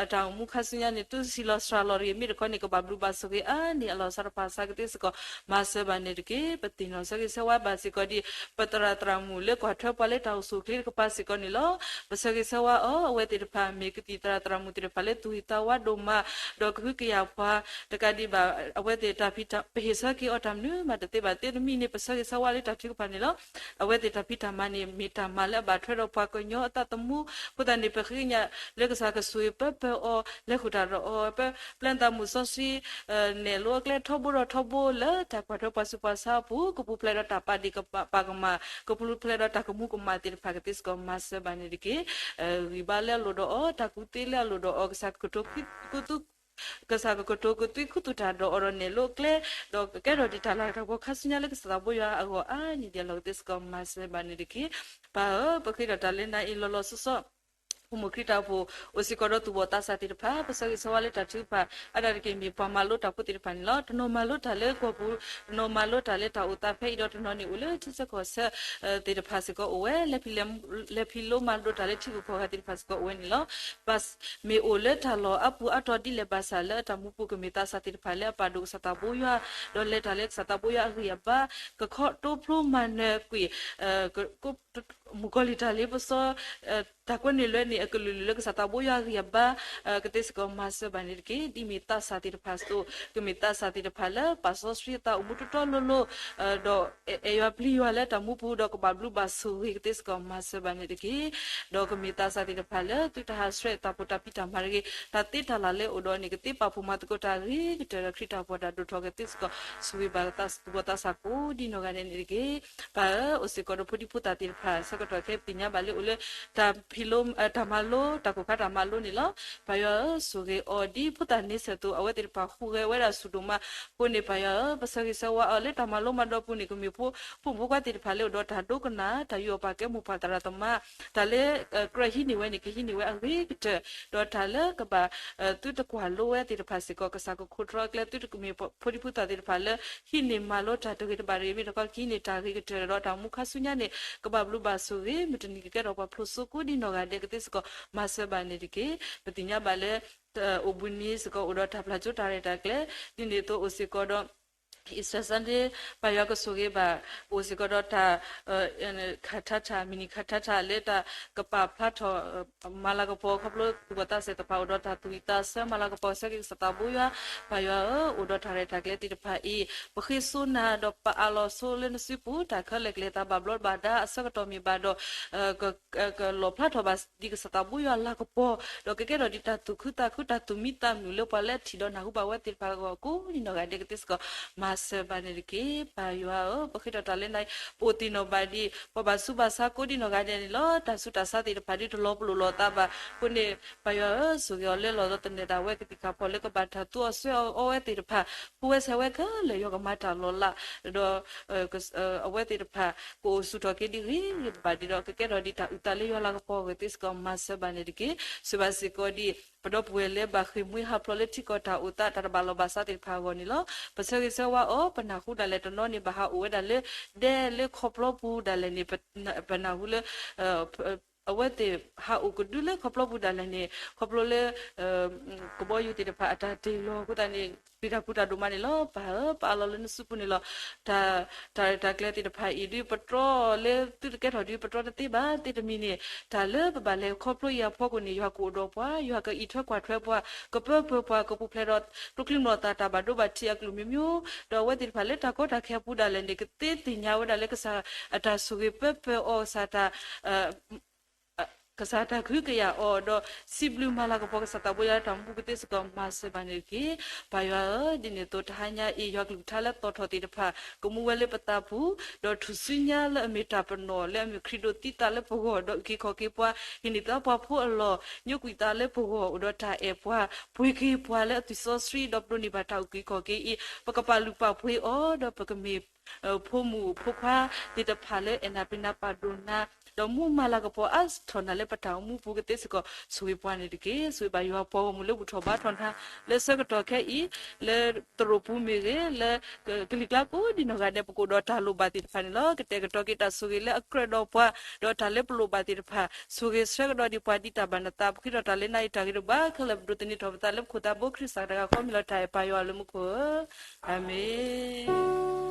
အတၢ်အိၣ်မူခါဆူညါန့ၣ် သုစံးလီၤစှၤလီၤတဂ့ၤ, မ့ၢ်တခီန့ၣ် ကဘၣ်ဘျုးဘၣ်ဆိၣ်ဂ့ၤအါန့ၢ်အလီၢ်စးတဖၣ်စးကသ့စ့ၢ်ကီး မၤစၢၤဘၣ်န့ၣ်တက့ၢ်. ပသ့ၣ်နီၣ်ဆၢဂ့ၤဆၢဝါဘၣ်စ့ၢ်ကီးဒ် ပသရၣ်သရၣ်မုၣ်လၢကွၢ်ထွဲပှၤလၢတၢ်အိၣ်ဆူၣ်အိၣ်ချ့တကပၤစ့ၢ်ကီးန့ၣ်လီၤ. ပဆၢဂ့ၤဆၢဝါအီၤ, အဝဲသ့ၣ်တဖၣ်မ့ၢ်ကသံၣ်သရၣ်သရၣ်မုၣ်သ့ၣ်တဖၣ်လၢသူၣ်ဟ့သးဝါဒိၣ်မး, ဒီးကဟုကယာ်ပှၤတကးဒံးဘၣ်, အဝဲသ့ၣ်တၢ်ဖံးတၢ် ပဟ့ၣ်ဆၢက့ၤအီၤတၢ်မနုၤမးတသ့ဘၣ်သ့တမံၤန့ၣ် ပဆၢဂ့ၤဆၢဝါလၢတၢ်ထုကဖၣ်န့ၣ်လီၤ. အဝဲသ့ၣ်တၢ်ဖံးတၢ်မၤန့ၣ် မ့ၢ်တၢ်မၤလၢအဘၣ်ထွဲဒီးပှၤကညီအသးသမူ, အဃိသတးန့ၣ် ပဃ့ကညးလၢကစၢ်ကဆိၣ်ဂ့ၤပၢပၢအီၤ, လဲၤဃုာ်တၢ်ဒီးအီၤ, ပပျဲသးမုၢ်စီဆှံ နဲၣ်လိအကျဲထီဘိဒီးထီဘိလၢတၢ်ကွၢ်ထွဲပှၤဆူးပှၤဆါအပူၤ, ကပူၤဖျဲးဒီးတၢ်ပာ်ဒ့ၣ်ပာ်ကမၣ်, ကပူၤဖျဲးဒီးတၢ်ကမူၤကမၣ်သ့ၣ်တဖၣ်ကသ့စ့ၢ်ကီး မၤစၢၤဘၣ်န့ၣ်တက့ၢ်. ဂံၢ်ဘါလၢအလိၣ်ဒီးအီၤ, တၢ်ကူၣ်သ့လၢအလိၣ်ဒီးအီၤ, ကစၢ်ကကတိၤကသူ ကစၢ်ကကတိၤကသွံခူသူၣ်တၢ်ဒီးအီၤဒီးနဲၣ်လိအကျဲ, ဒီးကကဲထီၣ်ဒံးတၢ်လၤတၢ်ကပီၤခါဆူညါလၢကစၢ်သးဘိယွၤအဂီၢ်အါန့ၢ်ဒံးအလီၢ်ကသ့စ့ၢ်ကီး မၤစၢၤဘၣ်န့ၣ်တက့ၢ်. ပၢ်ဧၢ, ပဃ့ဒီးတၢ်လၢနၤအံၤလီၤလီၤဆီဆီ ဖိမုၣ်ခရံာ်တၢ်အိၣ်ဖှိၣ် အိၣ်စ့ၢ်ကီးဒီးသူၣ်ဘီၣ်သးစၢ်သ့ၣ်တဖၣ်, ပဆၢဂ့ၤဆၢဝါလၢတၢ်ထုကဖၣ် အါတက့ၢ်မ့ၢ်ပှၤမၤလိတၢ်ဖိသ့ၣ်တဖၣ်န့ၣ်လီၤ. တနီၤမၤလိတၢ်လၢကီၢ်ပူၤ, တနီၤမၤလိတၢ်လၢတၢ်အိၣ်သးဖဲအံၤဒီး တနီၤန့ၣ်အိၣ်လၢထံဆၢကီၢ်ဆၢသ့ၣ်တဖၣ်စ့ၢ်ကီးအိၣ်ဝဲ, လဲၤဖံးလဲၤမၤလိတၢ်လၢထံဂုၤကီၢ်ဂၤသ့ၣ်တဖၣ်စ့ၢ်ကီးအိၣ်ဝဲန့ၣ်လီၤ. ဘၣ်မ့ၢ်အိၣ်လၢတၢ်လီၢ်အါပူၤအါတီၤဒ်လဲၣ်ဘၣ်ဆၣ် လၢအတၢ်မူပူၤကမ့ၢ်သးစၢ်သ့ၣ်တဖၣ်လၢအပာ်ဒိၣ်ကစၢ်သးဘိယွၤ, ဒီးလဲၤတၢ်လၢကစၢ်သးဘိယွၤအဂံၢ်အဘါ, ကခီတိဖျိမၤနၢၤကွံာ် မုၣ်ကီၤလံၢ်တၢ်လ့ပစီ တၢ်ကွဲန့ၢ်လွဲန့ၢ်အကလုာ်လုာ်လၢကစၢ်သးဘိယွၤအဂံၢ်အဘါ ကသ့စ့ၢ်ကီးမၤစၢၤဘၣ်န့ၣ်တက့ၢ်. ဒ်မ့ၢ်သးစၢ်သ့ၣ်တဖၣ်အသိး ကမ့ၢ်သးစၢ်သ့ၣ်တဖၣ်လၢပာ်စီဆှံအသးအိၣ်မူတီတီလိၤလိၤ, ဒီးအဲၣ်ယွၤပျံၤယွၤလၢတၢ်မူပူၤ ဒီးကဘၣ်ဘျုးဘၣ်ဆိၣ်ဂ့ၤကသ့စ့ၢ်ကီးမၤစၢၤဘၣ်န့ၣ်တက့ၢ်. ဒီးကမ့ၢ်သးစၢ်သ့ၣ်တဖၣ်လၢသုတဟးဆှဲးသးဖိတၢ်ဖံးတၢ်မၤတဂ့ၤ, တၢ်သ့တၢ်လၢ်လၢအိၣ်ဒီးန့ၣ် ကသ့ပာ်ဖှိၣ်မၤသကိးတၢ်အဂ့ၤကတၢၢ်ဒီးခရံာ်တၢ်အိၣ်ဖှိၣ်တၢ်ဒိၣ်ထီၣ်ကသ့စ့ၢ်ကီး ဆိၣ်ဂ့ၤဘၣ်သးစၢ်သးဘိသးစၢ်ကိးဒ်နီၢ်ဂၤဒဲးန့ၣ်တက့ၢ်. ပၢ်ဧၢ, အိၣ်စ့ၢ်ကီးဒီးဖိဒံဖိသၣ်သ့ၣ်တဖၣ် ဆၢကတီၢ်ခဲအံၤပသ့ၣ်ညါဘၣ်လၢအိၣ်လၢ တၢ်ဖံးလိ တၢ်မၤလိ တၢ်ကိၢ်ခါတၢ်မၤလိန့ၣ်လီၤ. ပၢ်ယွၤဧၢ, ဆိၣ်ဂ့ၤအီၤဒ်ဖိသၣ်န့ဆၢၣ်အသိး အဝဲသ့ၣ်တဖၣ်ဟူးဂဲၤဝဲဒၣ်ဆူၣ်ဒိၣ်မး အဃိန့ၣ် ပၢ်ယွၤဧၢ, ပဆၢဂ့ၤဆၢဝါအီၤလၢတၢ်မၤလိမၤဒိးပူၤန့ၣ် ကမ့ၢ်ဖိမုၣ်ဖိခွါသ့ၣ်တဖၣ်လၢအိၣ်ဒီးတၢ်ဒိကနၣ် တၢ်ယူးယီၣ်ပာ်ကဲမိၢ်ပၢ်သရၣ်သမါ, တၢ်လၢကြၢးဟံးန့ၢ်ဝဲန့ၣ် ကဟံးန့ၢ်ဝဲအဂ့ၤကတၢၢ်, ဒီးတၢ်လၢကဘၣ် သုတကွၢ်လိဝဲသ့ၣ်တဖၣ်စ့ၢ်ကီး ကစၢ်ကခိးတြီအကျဲ သုတကမ့ၢ်ဖိဒံဖိသၣ်သ့ၣ်တဖၣ်လၢ ဟံးန့ၢ်မၤလိတၢ်တဂ့ၤတဘၣ်တဂ့ၤ မ့ၢ်တခီ ကဟံးန့ၢ်တၢ်ဂ့ၤကတၢၢ် ဒီးတၢ်မူခါဆူညါန့ၣ် ကဘၣ်ဘျုးဘၣ်ဆိၣ်ဂ့ၤ မုၢ်တနံၤကကဲထီၣ်ပှၤဖျိးစိကိးဒ်နီၢ်ဂၤဒဲးကသ့စ့ၢ်ကီး မၤစၢၤဘၣ်န့ၣ်တက့ၢ်. ပသ့ၣ်ညါဘၣ်လၢ အိၣ်ဘှံးနံၤစ့ၢ်ကီးအိၣ်ဒီးတၢ်ပျၢ်ကၠိတၢ်ရဲၣ်တၢ်ကျဲၤ ဒ်န့ၣ်အသိးအိၣ်စ့ၢ်ကီးဒီး Easter Sunday ပၢ်ယွၤကဆိၣ်ဂ့ၤဘၣ် အိၣ်စ့ၢ်ကီးဒီးတၢ် ခးထါထၣ် မံၤနံၤခးထါထၣ် လၢတၢ်ကပာ်ဖျါထီၣ် မၤလၤကပီၤ ခီဖျိသူၣ်ဘီၣ်သးစၢ်သ့ၣ်တဖၣ် အိၣ်ဒီးတၢ်သူၣ်ဝံၣ်သးဆၢ မၤလၤကပီၤဆၢက့ၤကစၢ်သးဘိယွၤ ပၢ်ယွၤဧၢ, အိၣ်ဒီးတၢ်ရဲၣ်တၢ်ကျဲၤသ့ၣ်တဖၣ်အံၤ ပဃ့စိနၤဒီးပအးလီၤဆိလၢနစုပူၤ တၢ်ခဲလၢာ်ကလဲၤသးဘၣ်ဘျီဘၣ်ဒါ အဆၢကတီၢ်မ့ၢ်ဘၣ်ဒီး ကလီၣ်ဖျါထီၣ်ဘၣ်ဒ်ကစၢ်သးဘိယွၤလၤကပီၤ ဒီးကကဲထီၣ်ဒ်တၢ်သူၣ်ခုသးခု တၢ်သူၣ်မံသးမုာ်လၢပှၤလၢအထံၣ်ဒီးနၢ်ဟူဘၣ်ဝဲသ့ၣ်တဖၣ်အဂီၢ် ကိးဒ်နီၢ်ဂၤဒဲးကသ့စ့ၢ်ကီး မၤစၢၤဘၣ်န့ၣ်တက့ၢ်. ပၢ်ယွၤဧၢ, ပဃ့ထီၣ်တၢ်လၢနၤအံၤ ပအိၣ်သ့ၣ်နီၣ်ဘၣ်ဒံး ပှၤဘၣ်ဆူးဘၣ်ဆါကိးဒ်နီၢ်ဂၤဒဲးန့ၣ်လီၤ. တၢ်ဆူးတၢ်ဆါသ့ၣ်တဖၣ်ဒ်တလီၤပလိာ်လိာ်သးဘၣ်အဃိန့ၣ် ပၢ်ယွၤဧၢ, ဆိၣ်ဂ့ၤအီၤလၢလီၢ်ဒီးသနၢၣ်ဒၣ်ဝဲ ကသံၣ်ကဖီၣ်လၢကဘၣ်တၢ်သူအီၤစွဲအီၤအီဝဲသ့ၣ်တဖၣ် ဖိဝဲဆဲးဝဲခဲလၢာ် ယွၤကမၤတၢ်လီၤလး ဒီး အဝဲသ့ၣ်တဖၣ် ကအိၣ်ဆူၣ်ထီၣ်က့ၤဒ်ဂ့ၤဂ့ၤဘၣ်ဘၣ်ဒ်ဒီး ကကဲထီၣ်ဒ်တၢ်အုၣ်သးလၢယွၤလၤကပီၤအဂ့ၢ်သ့စ့ၢ်ကီး မၤစၢၤဘၣ်န့ၣ်တက့ၢ်. ဆိၣ်ဘၣ်စ့ၢ်ကီးဒ် ပဒီပုၢ်ဝဲၢ်လၢဘၣ်ဃ့ၢ်မှံဟးဖျိးလၢထံကီၢ်တၢ်အိၣ်သးတၢ်တဘၣ်လီၢ်ဘၣ်စးသ့ၣ်တဖၣ်အဂီၢ်န့ၣ်လီၤ. ပဆၢဂ့ၤဆၢဝါအီၤ ပနၢ်ဟူဒၣ်လဲာ်တနီၤန့ၣ် ဘၣ်ဟးအိၣ်ဝဲဒၣ်လၢ ဒဲလၢခီဖျိပူၤဒၣ်လဲာ်န့ၣ် ပနၢ်ဟူလၢ အဝဲသ့ၣ်ဟးအိၣ်ကဒုလၢခီဖျိပူၤဒၣ်လဲာ်န့ၣ် ခီဖျိလၢ ကဘီယူၤသ့ၣ်တဖၣ်အတၢ်တ့ၢ်လီၤအဃိသတးန့ၣ် ပျံၤတၢ်ဖုးတၢ်ဒိၣ်မးန့ၣ်လီၤ. ပၢ်ဧၢ, ပအးလီၤလၢနစုပူၤန့ၣ်လီၤ. တၢ် တၢ်ရဲၣ်တၢ်ကျဲၤသ့ၣ်တဖၣ်အံၤ ဒ်ပတြီလၢသုတကဲထီၣ်ဒ်ပတြီတသ့ဘၣ်သ့ၣ်တမံၤန့ၣ် တၢ်လၢပဘၣ်လဲၤခီဖျိအံၤအဖီခိၣ်န့ၣ် ယွၤကအိၣ်ဒီးပှၤ, ယွၤကအံးထွဲကွၢ်ထွဲပှၤ, ကပၢပၢၤပှၤ, ကပူၤဖျဲးဒီးကျိချံမျိာ်သၣ်တၢ်ဘၣ်ဒိဘၣ်ထံးအကလုာ်မံၤမံၤ, ဒီးအဝဲသ့ၣ်တဖၣ်လၢတၢ်ကီတၢ်ခဲအပူၤဒၣ်လဲာ်န့ၣ် ကသ့သ့ၣ်ညါဝဲဒၣ်လၢကစၢ်အတၢ်ဆိၣ်ဂ့ၤပၢပၢအီၤ, ကစၢ် ကစၢ်တၢ်ကဟုကယာ်အီၤဒီး စံးဘျုးမၤလၤကပီၤကစၢ်သးဘိယွၤလၢတၢ်မူပူၤကသ့စ့ၢ်ကီး မၤစၢၤဘၣ်န့ၣ်တက့ၢ်. ပၢ်ယွၤဧၢ, ဒ်န့ၣ်အသိးတဟါညါအံၤ ယွၤကလုၢ်ကထါလၢသီၣ်ထီၣ်သ့ၣ်တဖၣ် ကမူဝဲလၢပသးပူၤ, ဒီးထူၣ်စုညါလၢအမ့ၢ်တၢ်ပနီၣ် လၢအမ့ၢ်ခရံာ်ဒိးသံသးလၢပဂီၢ် ဒီးအုၣ်က့ၤခီၣ်က့ၤပှၤ, ဟ့ၣ်န့ၢ်သးပှၤဖိအလီၢ်, ညိကွံာ်သးလၢပဂီၢ်, ဒီးတၢ်အဲၣ်ပှၤ, ပှ့ၤက့ၤပှၤလၢအသွံၣ်စီဆှံ, ဒီးပဒိးန့ၢ်ဘၣ်တၢ်အုၣ်က့ၤခီၣ်က့ၤအံၤ ပကပာ်လုၢ်ပာ်ပှ့ၤအီၤ, ဒီးပကမ့ၢ် ဖိမုၣ်ဖိခွါသ့ၣ်တဖၣ်လၢအဲၣ်နၤပှ့ၤနၤပာ်ဒိၣ်နၤ, ဒီးမူမၤလၤကပီၤအါထီၣ်နၤလၢပတၢ်အိၣ်မူပူၤကသ့စ့ၢ်ကီး ဆိၣ်ဂ့ၤပှၤန့ၣ်တက့ၢ်. ဆိၣ်ဂ့ၤဘၣ်ယွၤပှၤဂီၢ်မုၢ်လၢဘူၣ်ထီၣ်ဘါထီၣ်နၤ လၢဆၢကတီၢ်ခဲအံၤ, လၢသရိာ်ပူၤမ့ၢ်ဂ့ၤ, လၢကလံၤကျါကိးဒံနီၢ်ဂၤဒဲး ပကအိၣ်ဒီးတၢ်လိၣ်ဘၣ်သ့ၣ်တဖၣ်န့ၣ်လီၤ. ကတဲာ်ကတီၤက့ၤတၢ်ဆိၣ်ဂ့ၤလၢအကြၢးဒီးပှၤ, ဒီးတၢ်လၢပလိၣ်ဘၣ်သ့ၣ်တဖၣ်, ဆိၣ်ဂ့ၤဆှၢကဒီးဒံးပှၤဒ်တၢ်ဘၣ်နသး, ပဃ့ထီၣ်တၢ်လၢနၤအံၤတၢ်ဂ့ၤတဘၣ်ခဲလၢာ်, ပဒိးသန့ၤထီၣ်ပသးလၢပခိၣ်သးဘိခရံာ်စၢ်တဂၤဃီ မ့ၢ်လီၤတၢ်အဲၣ်ပၢ်ယွၤလၢမူခိၣ်ဧၢ, အၤမ့ၣ်.